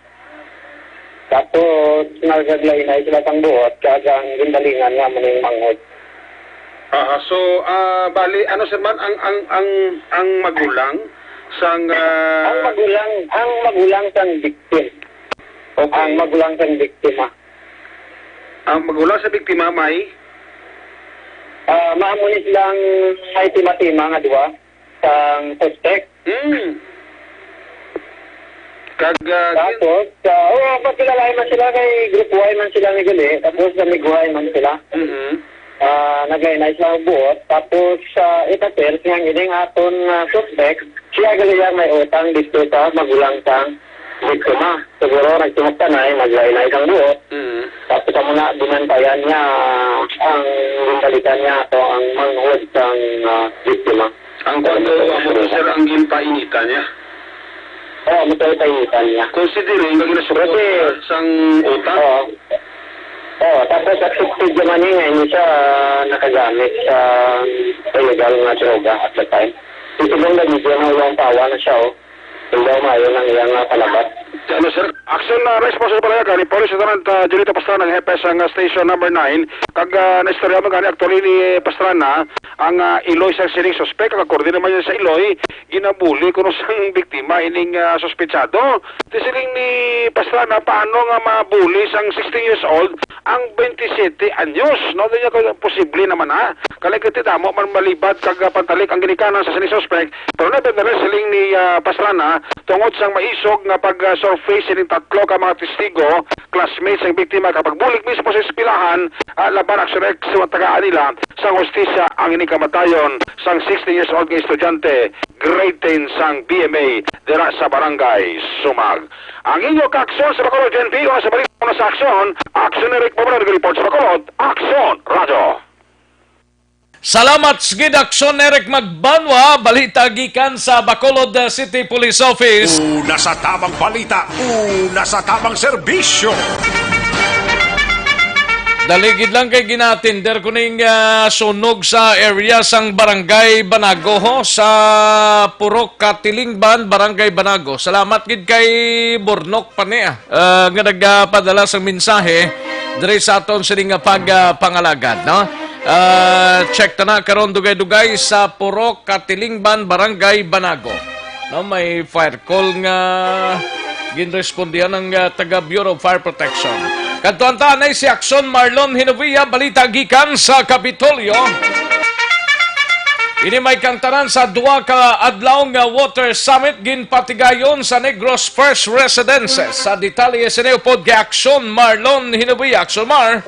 tapos nagaglainay sila sang buot, kag ang ginbalingan nga amo ning manghod. Aha, so, ah, bali, ano, sir, man, ang, ang, ang, ang magulang sang, ah, Ang magulang, ang magulang sang victim. Okay. Ang magulang sang biktima. Ang magulang sa biktima may? Ah, maamo ni silang may tima-tima nga duwa sang suspect. Hmm. Kag, ah, gin- Tapos, ah, oo, pagkilalain man sila kay group Y man sila ni gali, tapos sa mig Y man sila. Mhm. Ah, naglainay sila ang buot. Tapos, ah, it appears nga ang ining aton, ah, suspect, siya gali ang may utang dito sa magulang sang biktima. Siguro nagtumok tanay, naglainay sang buot. Mhm. Tapos amo na, binantayan niya ang, binalikan niya ato ang manghod sang, ah, biktima. Ang kwarto, amo to, sir, ang ginpainitan niya? Oo, amo to, ginpainitan niya. Considering nga ginasukot Kasi, sang utang? Oo. Oo, tapos accepted naman niya nga hindi siya nakagamit sa illegal nga droga at the time. Ito lang na video na walang pawa na siya, oh. Hindi daw maayo ng iyang, ah, palabas. Ano, sir? Action na response sa palayagan ni Police Lieutenant, ah, Junito Pastrana, hepe sang, ah, Station Number Nine. Kag, ah, naistorya mo gani, actually, ni Pastrana, ang, ah, iloy sa sining suspek, kag according naman niya sa iloy, ginabuli kuno sang biktima ining, ah, suspetsado. Ti siling ni Pastrana, paano nga mabuli sang sixteen years old ang twenty-seven anyos? No, di niya ko posible naman, ha. Kay ti damo man malibad kag, ah, pantalik ang ginikanan sa sining suspek, pero nevertheless, siling ni, ah, Pastrana, tungod sang maisog nga pag-surface sining tatlo ka mga testigo, classmates sang biktima, kag pagbulig mismo sa eskwelahan, ah, laban action X, tagaan nila sang hustisya ang ining kamatayon sang sixteen years old nga estudyante, grade ten sang B M A, dira sa Barangay Sumag. Ang inyo kaaksyon sa Bacolod, Jen P, o sa balita na sa aksyon, Aksyon Eric Pablo, nag-report sa Bacolod, Aksyon Radyo. Salamat gid, Aksyon Eric Magbanwa, balita gikan sa Bacolod, uh, City Police Office. Una sa tamang balita, una sa tamang serbisyo. Daligid lang kay ginatinder ko ning, ah, sunog sa area sang Barangay Banago, ho, sa Purok Katilingban, Barangay Banago. Salamat gid kay Bornok pa niya, ah, nga nagpadala sang mensahe diri sa aton sini nga pag, ah, pangalagad, no? Ah, check ta na karon dugay-dugay sa Purok Katilingban, Barangay Banago. No, may fire call nga ginrespondihan ng, ah, taga Bureau of Fire Protection. Kadtuan ta anay si Aksyon Marlon Hinovia, balita gikan sa Kapitolyo. Ini may kangtanan sa duha ka adlaw nga water summit ginpatigayon sa Negros First Residences. Sa detalye sini upod kay Aksyon Marlon Hinovia. Aksyon Mar.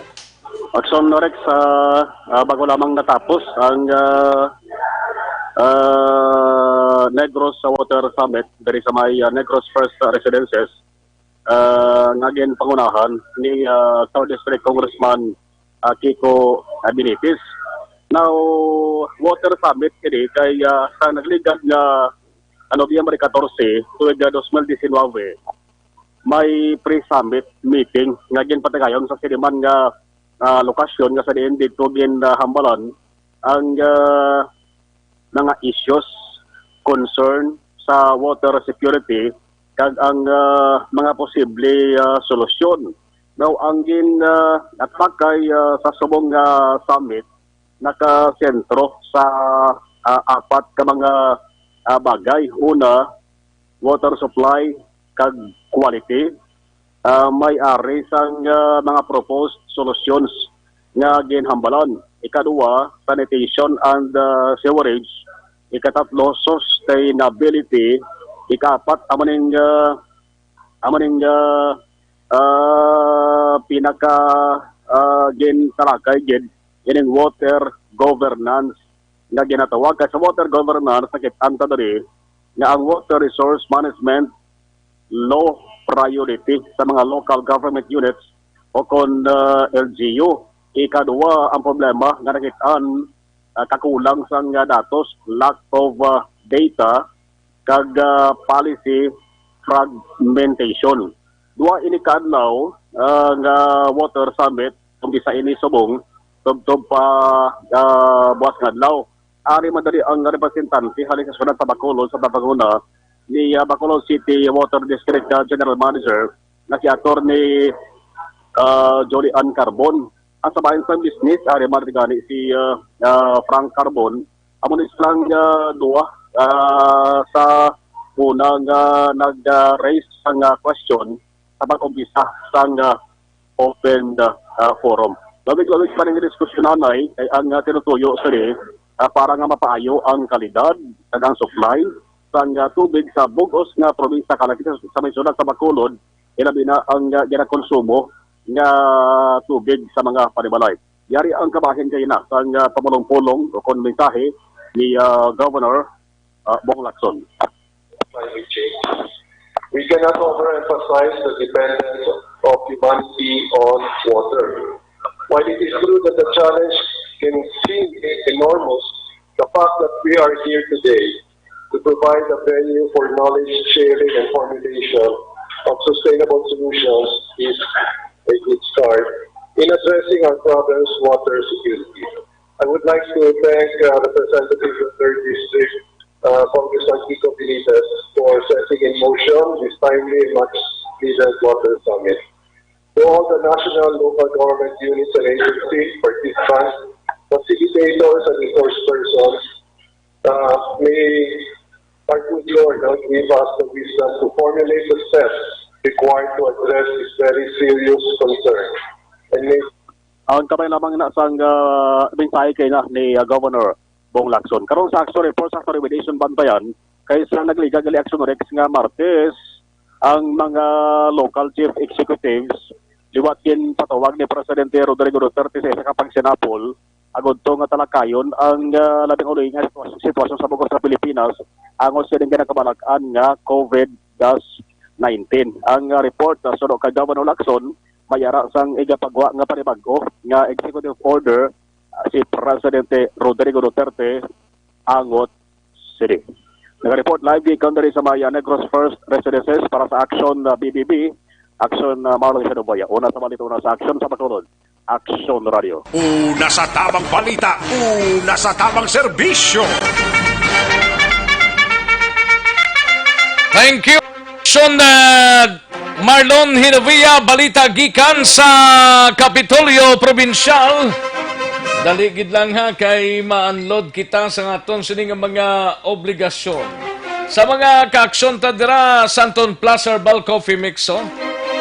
Aksyon Rex, ah, ah, bago lamang natapos ang, ah, ah, Negros Water Summit diri sa may, ah, Negros First Residences, ah, nga ginpangunahan ni, ah, Third District Congressman, ah, Kiko, ah, Benitez. Now, water summit ini kay, ah, sa nagligad nga, ah, Nobyembre catorce, tuig, ah, dos mil diecinueve, may pre-summit meeting nga ginpatigayon sa sini man nga, ah, lokasyon nga sa diin didto ginhambalan ang, ah, mga issues, concern sa water security kag ang, ah, mga posible, ah, solusyon. Now, ang gin, ah, attack kay, ah, sa subong nga summit nakasentro sa, ah, apat ka mga, ah, bagay. Una, water supply kag quality. Ah, may ari sang, ah, mga proposed solutions nga ginhambalan. Ikaduha, sanitation and, ah, sewerage. Ikatatlo, sustainability. Ikaapat, amo ning, ah, amo ning, ah, ah, pinaka, ah, gintalakay gid ining water governance nga ginatawag. Kay sa water governance, nakit-an ta diri nga ang water resource management low priority sa mga local government units o kon, ah, L G U. Ikaduha, ang problema nga nakit-an, ah, kakulang sang, ah, datos, lack of, ah, data, kag, ah, policy fragmentation. Duha ini ka adlaw, ah, nga water summit, umpisa ini subong, tubtob pa, ah, buas nga adlaw. Ari man diri ang representante halin sa siyudad sa Bacolod, sa pagpanguna ni, ah, Bacolod City Water District, ah, General Manager nga si Attorney, ah, Jolie Ann Carbon. Ang sa bahin sang business, ari man gani si, ah, ah, Frank Carbon. Amo ni silang, ah, duha, ah, sa una nga nag-raise sang, ah, question sa pag-umpisa sang, ah, open, ah, ah, forum. Lawig-lawig pa ning diskusyon anay kay ang, ah, tinutuyo sini, ah, para nga mapaayo ang kalidad kag ang supply sang, ah, tubig sa bug-os nga probinsya, kalakip sa, sa may siyudad sa Bacolod, ilabi na ang, ah, ginakonsumo nga tubig sa mga panimalay. Yari ang kabahin kay na sang, ah, pamulong-pulong o kon mensahe ni, ah, Governor, ah, Bong Lacson. Climate change. We cannot overemphasize the dependence of humanity on water. While it is true that the challenge can seem enormous, the fact that we are here today to provide a venue for knowledge sharing and formulation of sustainable solutions is a good start. in addressing our province water security. I would like to thank uh, Representative of Third District, uh, Congressman Kiko Benitez, for setting in motion this timely and much needed water summit. To all the national, local government units and agencies, participants, facilitators, and resource persons, uh, may our good Lord, uh, give us the wisdom to formulate the steps required to address this very serious concern. And may Ang kamay lamang na sang uh, mensahe kay na ni uh, Governor Bong Lacson. Karon sa action report sa Accident Reduction Bantayan, kay sa nagligad gali Action Rex nga Martes, ang mga local chief executives liwat gin patawag ni Presidente Rodrigo Duterte sa isa ka pagsinapol agud to nga talakayon ang uh, labing uloy nga sitwasyon, sitwasyon sa bugos sa Pilipinas angot sa ining ginakabalak-an nga COVID-19. Ang uh, report uh, suno kay Governor Lacson may ara sang igapagwa nga panibag-o nga executive order uh, si Presidente Rodrigo Duterte angot sini. Nag-report live gikan diri sa Maya Negros First Residences para sa Action uh, B B B, Action uh, Marlon Sinuboya. Una sa balita, una sa action sa Bacolod. Action Radio. Una sa tamang balita, una sa tamang serbisyo. Thank you. Action uh, Marlon Hinovia, balita gikan sa Kapitolyo Probinsyal. Dali gid lang ha, kay ma-unload kita sa aton sini nga mga obligasyon. Sa mga kaaksyon ta dira, Santon Plus Herbal Coffee Mix, oh.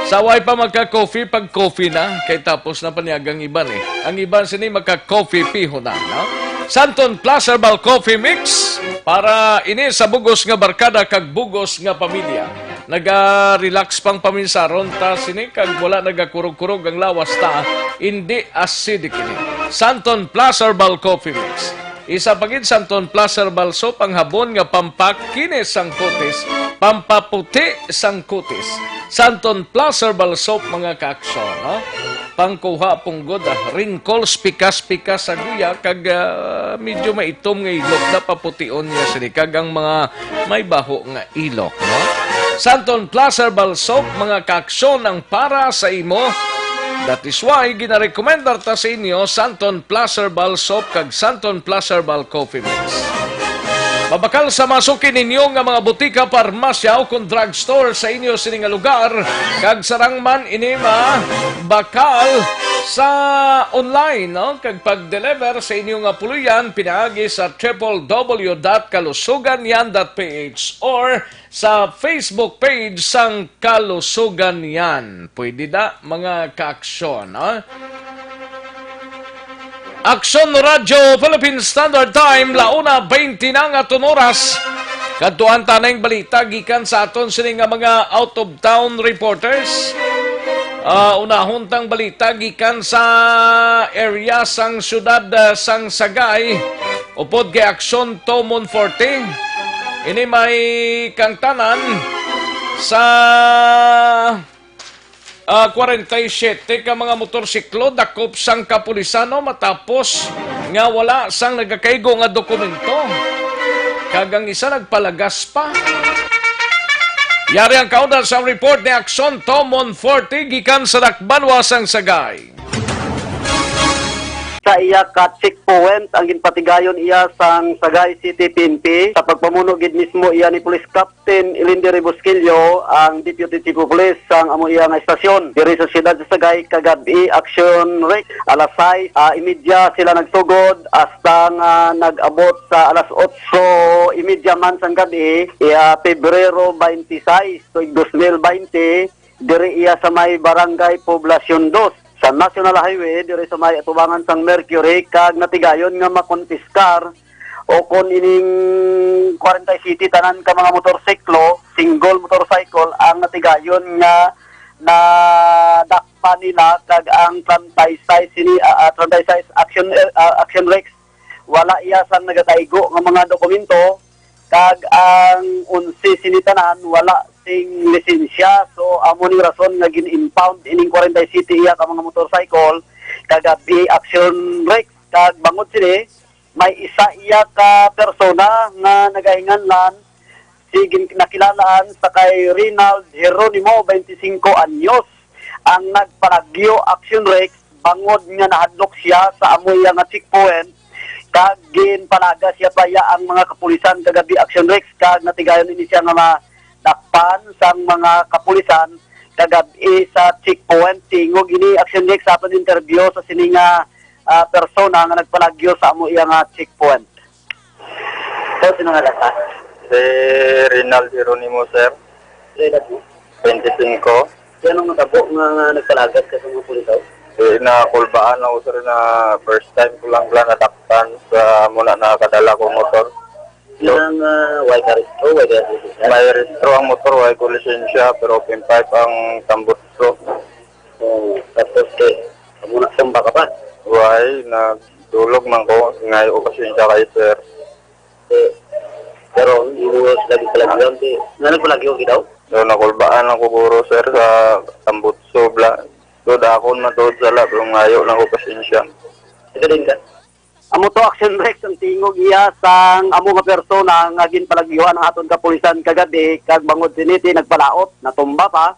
Sa way pa magka-coffee, pag coffee na, kay tapos na paniagang iban eh. Ang iban sini magka-coffee piho na, no? Santon Plus Herbal Coffee Mix para ini sa bugos nga barkada kag bugos nga pamilya. Naga-relax pang paminsaron ta sini kag wala nagakurog-kurog ang lawas ta, indi acidic ini. Santon Plus Herbal Coffee Mix. Isa pa gid Santon Plus Herbal Soap ang habon nga pampakinis sang kutis, pampaputi sang kutis. Santon Plus Herbal Soap, mga kaaksyon, no? Pangkuha punggod, ah, wrinkles, pikas-pikas sa guya, kag ah, medyo maitom nga ilok, napapution niya sini, kag ang mga may baho nga ilok, no? Santon Plus Herbal Soap, mga kaaksyon, ang para sa imo. That is why ginarekomendar ta sa inyo Santon Plus Herbal Soap kag Santon Plus Herbal Coffee Mix. Mabakal sa masuki ninyo nga mga butika, parmasya o kon drugstore sa inyo sini nga lugar, kag sarang man ini mabakal sa online, no? Kag pag-deliver sa inyo nga puloy-an pinaagi sa triple W dot kalusugan yan dot P H or sa Facebook page sang Kalusugan Yan. Pwede da, mga kaaksyon, ha? Aksyon Radyo Philippine Standard Time, la una baynte na nga aton oras. Kadtuan ta na ang balita gikan sa aton sini nga mga out-of-town reporters. Ah, unahon tang balita gikan sa area sang siyudad, ah, sang Sagay. Upod kay Aksyon Tomon Forte, ini may kangtanan sa ah, kwarenta y siyete ka mga motorsiklo dakop sang kapulisan, no, matapos nga wala sang nagakaigo nga dokumento. Kag ang isa nagpalagas pa. Yari ang kaundan sa report ni Aksyon Tomon Forte gikan sa Dakbanwa sang Sagay. Sa iya ka checkpoint ang ginpatigayon iya sang Sagay City P N P. Sa pagpamuno gid mismo iya ni Police Captain Ilindi Rebusquillo, ang Deputy Chief of Police sang amo iya nga estasyon diri sa siyudad sa Sagay, kagab-i Action Rex, alas sais, ah, imedya sila nagsugod hasta nga nag-abot sa alas otso imedya man sang gab-i, iya Pebrero twenty-six, tuig dos mil baynte, diri iya sa may Barangay Poblacion Dos, sa National Highway, diri sa may atubangan sang Mercury, kag natigayon nga makonpiskar o kon ining kwarenta y siyete tanan ka mga motorsiklo, single motorcycle, ang natigayon nga nadakpan nila, kag ang treinta y seis sini, ah, ah, treinta y seis Action, ah, Action Rex, wala iya sang nagakaigo nga mga dokumento, kag ang onse sini tanan wala sing lisensya. So, amo ni rason nga gin-impound ining kwarenta y siyete iya ka mga motorcycle kagab-i Action Rex. Kag bangod sini, may isa iya ka persona nga nagahinganlan si gin-, nakilalaan sa kay Rinald Jeronimo, twenty-cinco anyos, ang nagpalagyo Action Rex bangod nga nahadlok siya sa amo iya nga checkpoint, kag ginpalagas siya pa iya ang mga kapulisan kagabi, Action Rex, kag natigayon ini siya nga madakpan sang mga kapulisan kagabi sa checkpoint. Tingog ini, Action Rex, sa aton interview sa sini nga, ah, persona nga nagpalagyo sa amo iya nga checkpoint. So, sino nga lasa? Si Rinald Jeronimo, sir. Sila po? Twenty-five. Kaya nung natabo nga, nga nagpalagas ka sa mga pulis, oh? Eh, nakulbaan ako, sir, na first time ko lang pala nadaktan sa muna nakadala ko motor. Yun ang, ah, why ka restro, why ka restro? May restro ang motor, why ko lisensya, pero open pipe ang tambutso. Oh, tapos, eh, amo na tumba ka pa? Why, nagdulog man ko, ngayo ko pasensya kay sir. Eh, pero hindi mo sila gipalagyan, eh. Nga nagpalagyo ka daw? So, nakulbaan ako guro, sir, sa tambutso, bla. So, dakon man tuod sala, pero ngayo lang ko pasensya. Ikaw din ka? Amo to, Action Rex, ang tingog iya sang amo nga persona nga ginpalagyuhan ang aton kapulisan kagabi, kag bangod sini ti nagpalaot, natumba pa.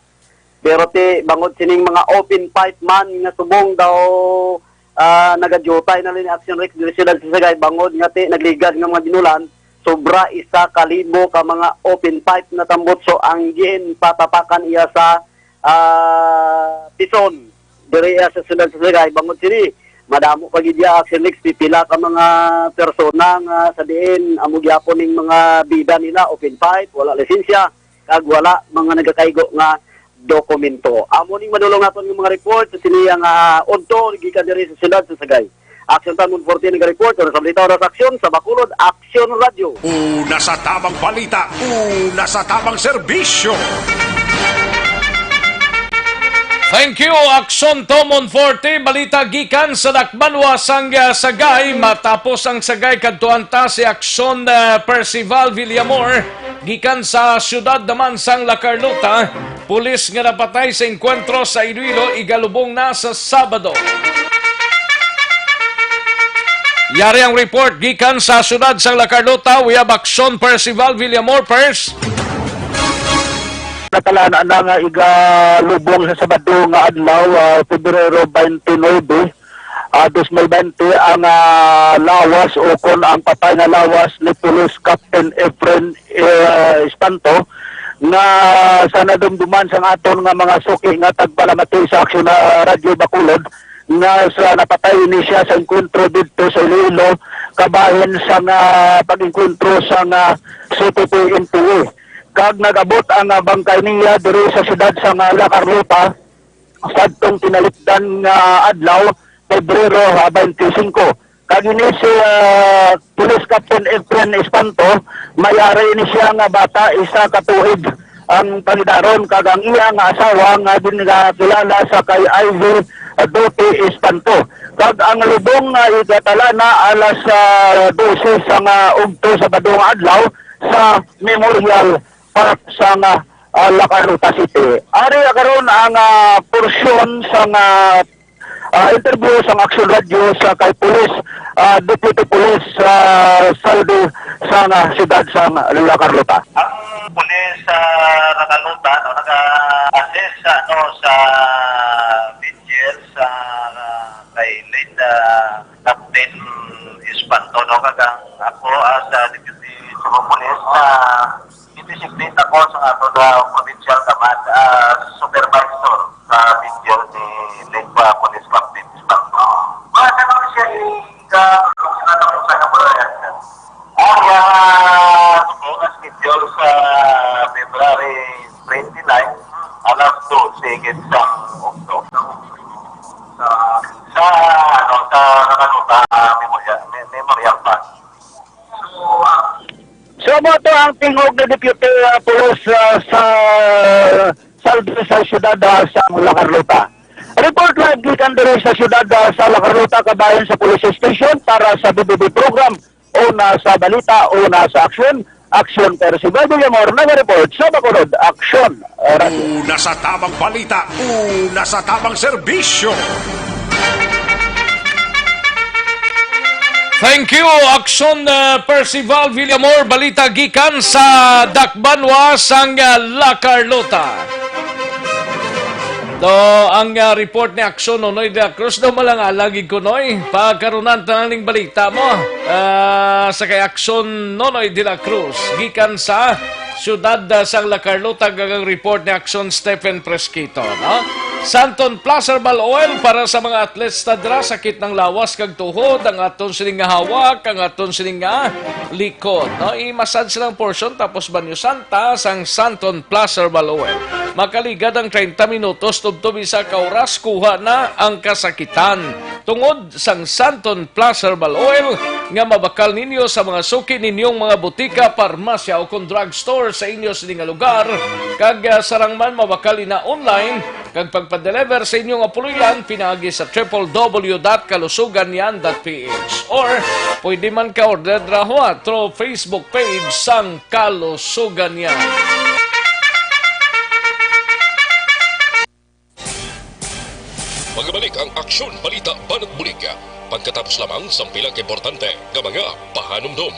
Pero ti bangod sining mga open pipe man nga subong daw, ah, nagadyutay na ni Action Rex diri sa siyudad sa Sagay, bangod nga ti nagligad nga mga ginulan, sobra isa ka libo ka mga open pipe na tambutso ang ginpatapakan iya sa, ah, pison diri, ah, sa siyudad sa Sagay. Bangod sini, madamo pa gid iya, Action Rex, pipila ka mga persona nga sa diin amo gyapon ning mga bida nila, open pipe, wala lisensya, kag wala mga nagakaigo nga dokumento. Amo ning madulong naton nga mga report sa sini nga, ah, udto gikan diri sa siyudad sa Sagay. Action Tan Monforte naga-report, Oras sa Balita, Oras sa Aksyon, sa Bacolod, Aksyon Radyo. Una sa tamang balita, una sa tamang serbisyo. Thank you, Aksyon Tan Monforte. Balita gikan sa Dakbanwa sang, ah, Sagay. Matapos ang Sagay, kadtuan ta si Aksyon, ah, Percival Villamor. Gikan sa siyudad naman sang La Carlota, pulis nga napatay sa engkwentro sa Iloilo igalubong na sa Sabado. Yari ang report gikan sa siyudad sang La Carlota. We have Aksyon Percival Villamor first. Natalana na nga igalubong sa Sabado nga adlaw, ah, Pebrero twenty-nine, ah, dos mil bente ang, ah, lawas o kon ang patay nga lawas ni Police Captain Efren, eh, Espanto, nga sa nadumduman sang aton nga mga suki nga tagpalamati sa Aksyon na Radyo Bacolod, nga sa napatay ni siya sa engkwentro didto sa Iloilo, kabahin sa nga pag-engkwentro sa nga C P P N P A. Kag nag-abot ang, ah, bangkay niya diri sa siyudad sa nga La Carlota, sadtong tinalikdan nga adlaw, Pebrero, ah, twenty-five. Kag ini si, ah, Police Captain Efren Espanto, may ari ini siya nga bata, isa ka tuig ang pangidaron, kag ang iya nga asawa nga ginkilala sa kay Ivy, ah, Dote Espanto. Kag ang lubong nga igatala na alas, ah, dose sa nga ugto sa Sabado nga adlaw sa Memorial Park sa nga, ah, La Carlota City. Ari karon ang, ah, porsyon sa nga, ah, interview sa Aksyon Radyo sa kay Police, ah, Deputy Police, ah, Saldi sa nga siyudad sa La Carlota. Ang pulis sa La Carlota, no, nag-assist sa, ano, sa vigil sa, ah, kay late, ah, Captain Espanto, no, kag ang ako as, ah, Deputy Chief of Police, ah, i-designate ako sa ato nga provincial command, ah, supervisor sa vigil ni late pa Police Captain Espanto. Wala ka naman siya i-, ka-, kung sino naman siya nga barangay. Ang, ah, suko nga schedule sa February twenty-nine, alas dose gid sang ugto. Sa, sa, ano, sa Nakanuta Memorial, Me-, Memorial Park. So, ah, so, amo to ang tingog ni Deputy, ah, Police, ah, sa Saldi sa siyudad, ah, sa La Carlota. Report live gikan diri sa siyudad, ah, sa La Carlota, kabahin sa police station para sa B B B program. Una sa balita, una sa aksyon. Aksyon, Percival Villamor, naga-report sa Bacolod. Aksyon, Radyo. Una sa tamang balita, una sa tamang serbisyo. Thank you, Aksyon, uh, Percival Villamor. Balita gikan sa Dakbanwa sang, uh, La Carlota. So, ang, ah, report ni Aksyon Nonoy de la Cruz daw malangalang gid kunoy. Pagkarunan ta na ning balita mo. Ah, sa kay Aksyon Nonoy de la Cruz, gikan sa siyudad, ah, sang La Carlota, kag ang report ni Aksyon Stephen Fresquito, no? Santon Plus Herbal Oil para sa mga athletes ta dira, sakit ng lawas kag tuhod, ang aton sining nga hawak, ang aton sining nga likod, no? I-massage lang portion, tapos banyo santa sang Santon Plus Herbal Oil. Makaligad ang treinta minutos tubtob isa ka oras, kuha na ang kasakitan. Tungod sang Santon Plus Herbal Oil nga mabakal ninyo sa mga suki ninyong mga butika, parmasya o kon drugstore sa inyo sini nga lugar, kag, ah, sarang man mabakal ina online, kag pagpadeliver sa inyo nga puloy-an pinaagi sa triple W dot kalusugan yan dot P H, or pwede man ka order dira through Facebook page sang Kalusugan Yan. Magabalik ang Aksyon Balita Banat Bulig pagkatapos lamang sang pila ka importante nga mga pahanumdom.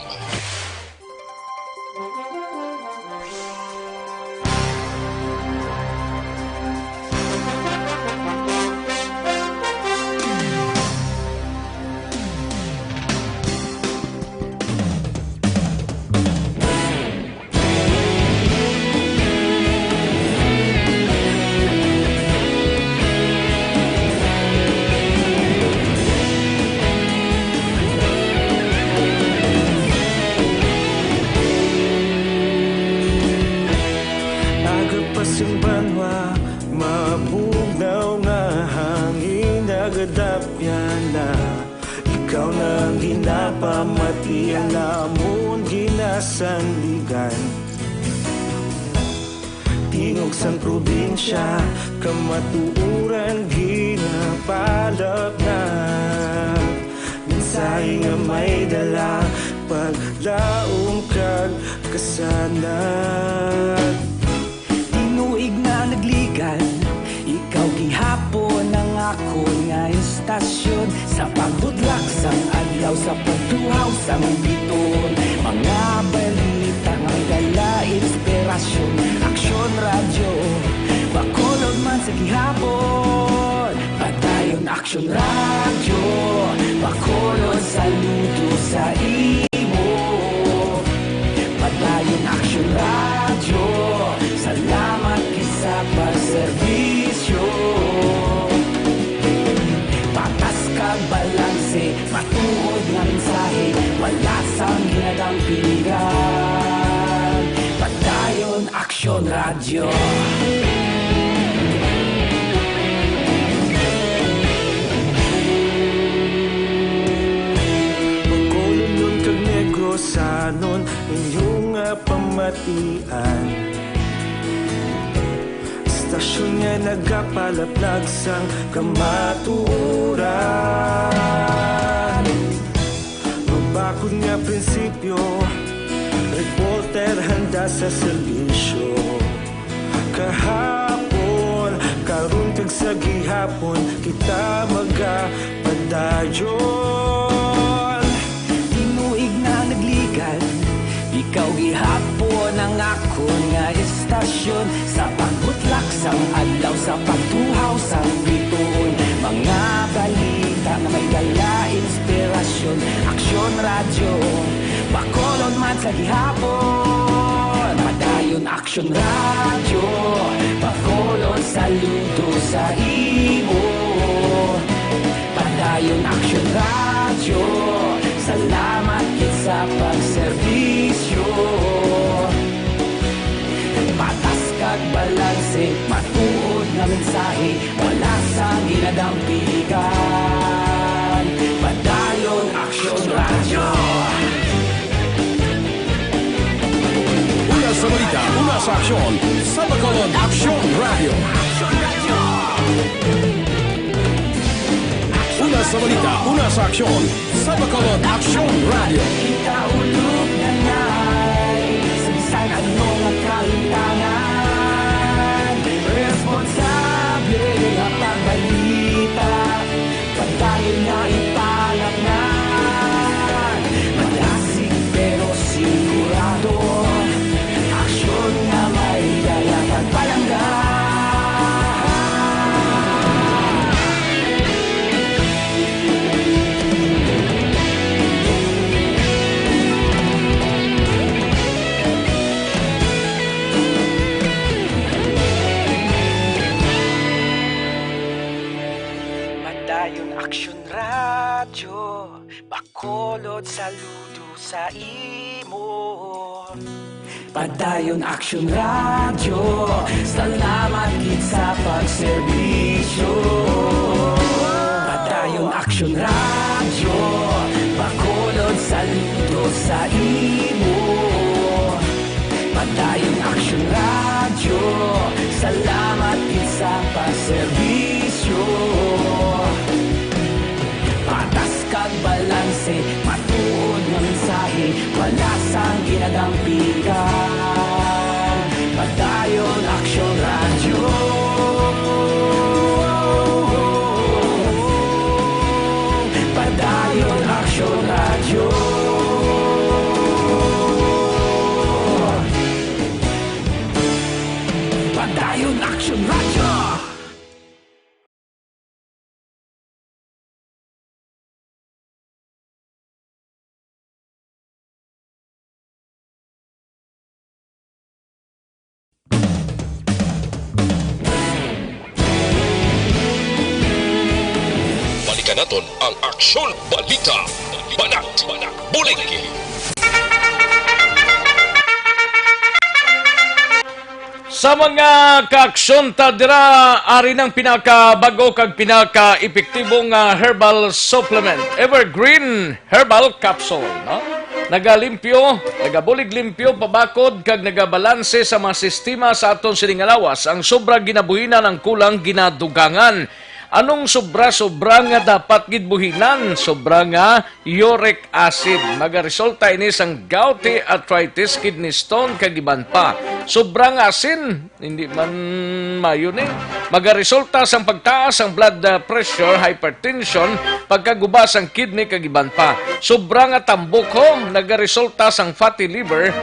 Aga pa sing banwa, mabugnaw nga hangin, nagadapyan na. Ikaw na ang ginapamati, ang amon ginasandigan. Tingog sang probinsya, kamatuoran ginapalapnag. Mensahe nga may dala, paglaom kag kasanag. Tinuig nga nagligan, ikaw gihapon ang akon nga istasyon. Sa pagbudlak sang adlaw, sa pagtuhaw sang biton, mga balita nga may dala inspirasyon. Aksyon Radyo, Bacolod man sa gihapon. Padayon Aksyon Radyo, Bacolod, saludo sa imo. Padayon Aksyon Radyo, salamat gid sa pagserbisyo. Patas kag balanse, matuod nga mensahe, wala sang ginadampigan. Padayon Aksyon Radyo. Bacolodnon kag Negrosanon, inyo nga pamatian. Istasyon nga nagapalaplag sang kamatuoran. Mabakod nga prinsipyo, reporter handa sa serbisyo. Kahapon, karon, kag sa gihapon, kita magapadayon. Tinuig nga nagligan, ikaw gihapon ang akon nga istasyon. Sa pagbutlak sang adlaw, sa pagtuhaw sang bituon, mga balita nga may dala inspirasyon. Aksyon Radyo, Bacolod man sa gihapon. Padayon Aksyon Radyo, Bacolod, saludo sa imo. Padayon Aksyon Radyo, salamat gid sa pagserbisyo. Patas kag balanse, matuod nga mensahe, wala sang ginadampigan. Padayon Aksyon Radyo. Una sa balita, una sa aksyon, sa Bacolod Aksyon Radyo. Una sa balita, una sa aksyon, sa Bacolod Aksyon Radyo. Kita ulog na nay, sa bisan ano nga kahitangan, responsable nga pagbalita. Padayon nga ipalapngan, madasig pero sigurado. Aksyon nga may dala kag palangga. Radyo Bacolod, saludo sa imo. Padayon Aksyon Radyo, salamat gid sa pagserbisyo. Padayon Aksyon Radyo, Bacolod, saludo sa imo. Padayon Aksyon Radyo, salamat gid sa pagserbisyo. Patas kag balanse, matuod nga mensahe, wala sang ginadampigan. Padayon Aksyon Radyo. Padayon Aksyon Radyo. Padayon Aksyon Radyo. Balikan naton ang Aksyon Balita. Banat, Buliki. Sa mga kaaksyon ta dira, ari nang pinakabag-o kag pinaka-epektibo nga herbal supplement, Evergreen Herbal Capsule, no? Nagalimpyo, nagabulig limpyo, pabakod, kag nagabalanse sa mga sistema sa aton sining nga lawas. Ang sobra ginabuhinan, ang kulang ginadugangan. Anong sobra-sobra nga dapat gid buhinan? Sobra nga uric acid. Magaresulta ini sang gouty arthritis, kidney stone, kag iban pa. Sobra nga asin, hindi man mayo ni. Magaresulta sang pagtaas sang blood, ah, pressure, hypertension, pagkaguba sang kidney, kag iban pa. Sobra nga tambok, ho, nagaresulta sang fatty liver,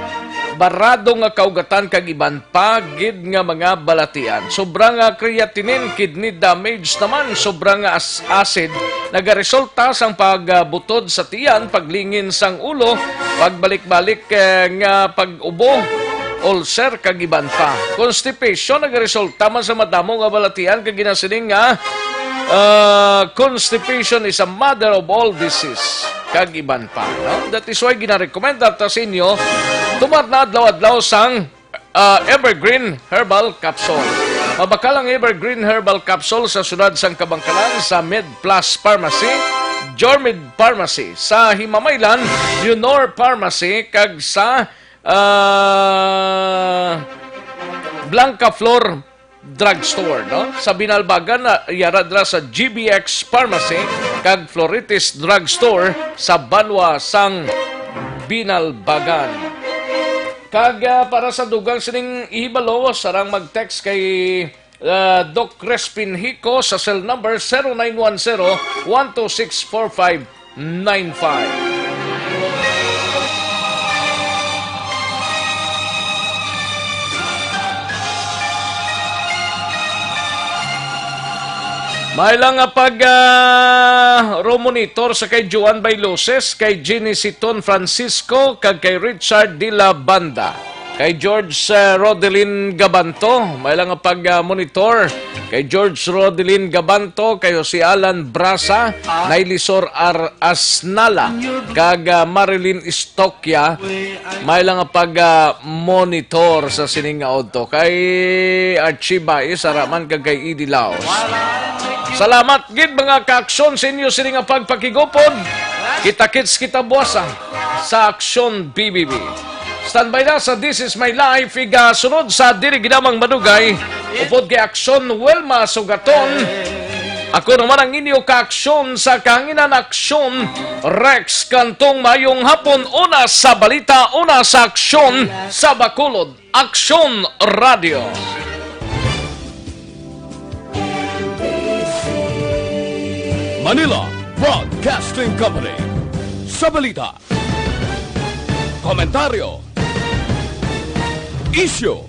barado nga kaugatan, kag iban pa gid nga mga balatian. Sobra nga creatinine, kidney damage naman. Sobra nga as-, acid nagaresulta sang pagbutod sa tiyan, paglingin sang ulo, pagbalik-balik, eh, nga pag-ubo, ulcer, kag iban pa. Constipation nagaresulta man sa madamo nga balatian, kag ginasiling nga, ah, constipation is a mother of all disease, kag iban pa, no? That is why ginarekomenda ta sa inyo, tumar na adlaw-adlaw sang ah, Evergreen Herbal Capsule. Mabakal ang Evergreen Herbal Capsule sa siyudad sang Kabankalan sa Med Plus Pharmacy, Jormed Pharmacy, sa Himamaylan, Leonor Pharmacy, kag sa, ah, Blanca Flor Drugstore, no? Sa Binalbagan, na yara dira sa G B X Pharmacy kag Floritis Drugstore sa banwa sang Binalbagan. Kag, ah, para sa dugang sining ihibalo, sarang mag-text kay, ah, Doc Crispin Hico sa cell number zero nine one zero, one two six, four five nine five. May lang nga pag, ah, ro monitor sa kay Joan Bailuces, kay Jeannie Siton Francisco, kag kay Richard de la Banda. Kay George, eh, Rodelin Gabanto, may lang nga pag, ah, monitor. Kay George Rodelin Gabanto, kay Jose Alan Brasa, Nailisor R. Asnala, kag, ah, Marilyn Istokya, may lang nga pag, ah, monitor sa sining nga udto. Kay Archie Baez, Araman, kag kay Edie Laos. Salamat gid, mga kaaksyon, sa inyo sining nga pagpakigupod. Kita-kits kita buwasa sa Aksyon B B B. Standby na sa This Is My Life, igasunod sa diri ginamang madugay. Upod kay Aksyon Wilma Sugaton. Ako naman ang inyo kaaksyon sa kahanginan, Aksyon Rex Cantong. Mayong hapon, una sa balita, una sa aksyon sa Bacolod. Aksyon Radio. Manila Broadcasting Company. Sa balita, komentaryo, isyu,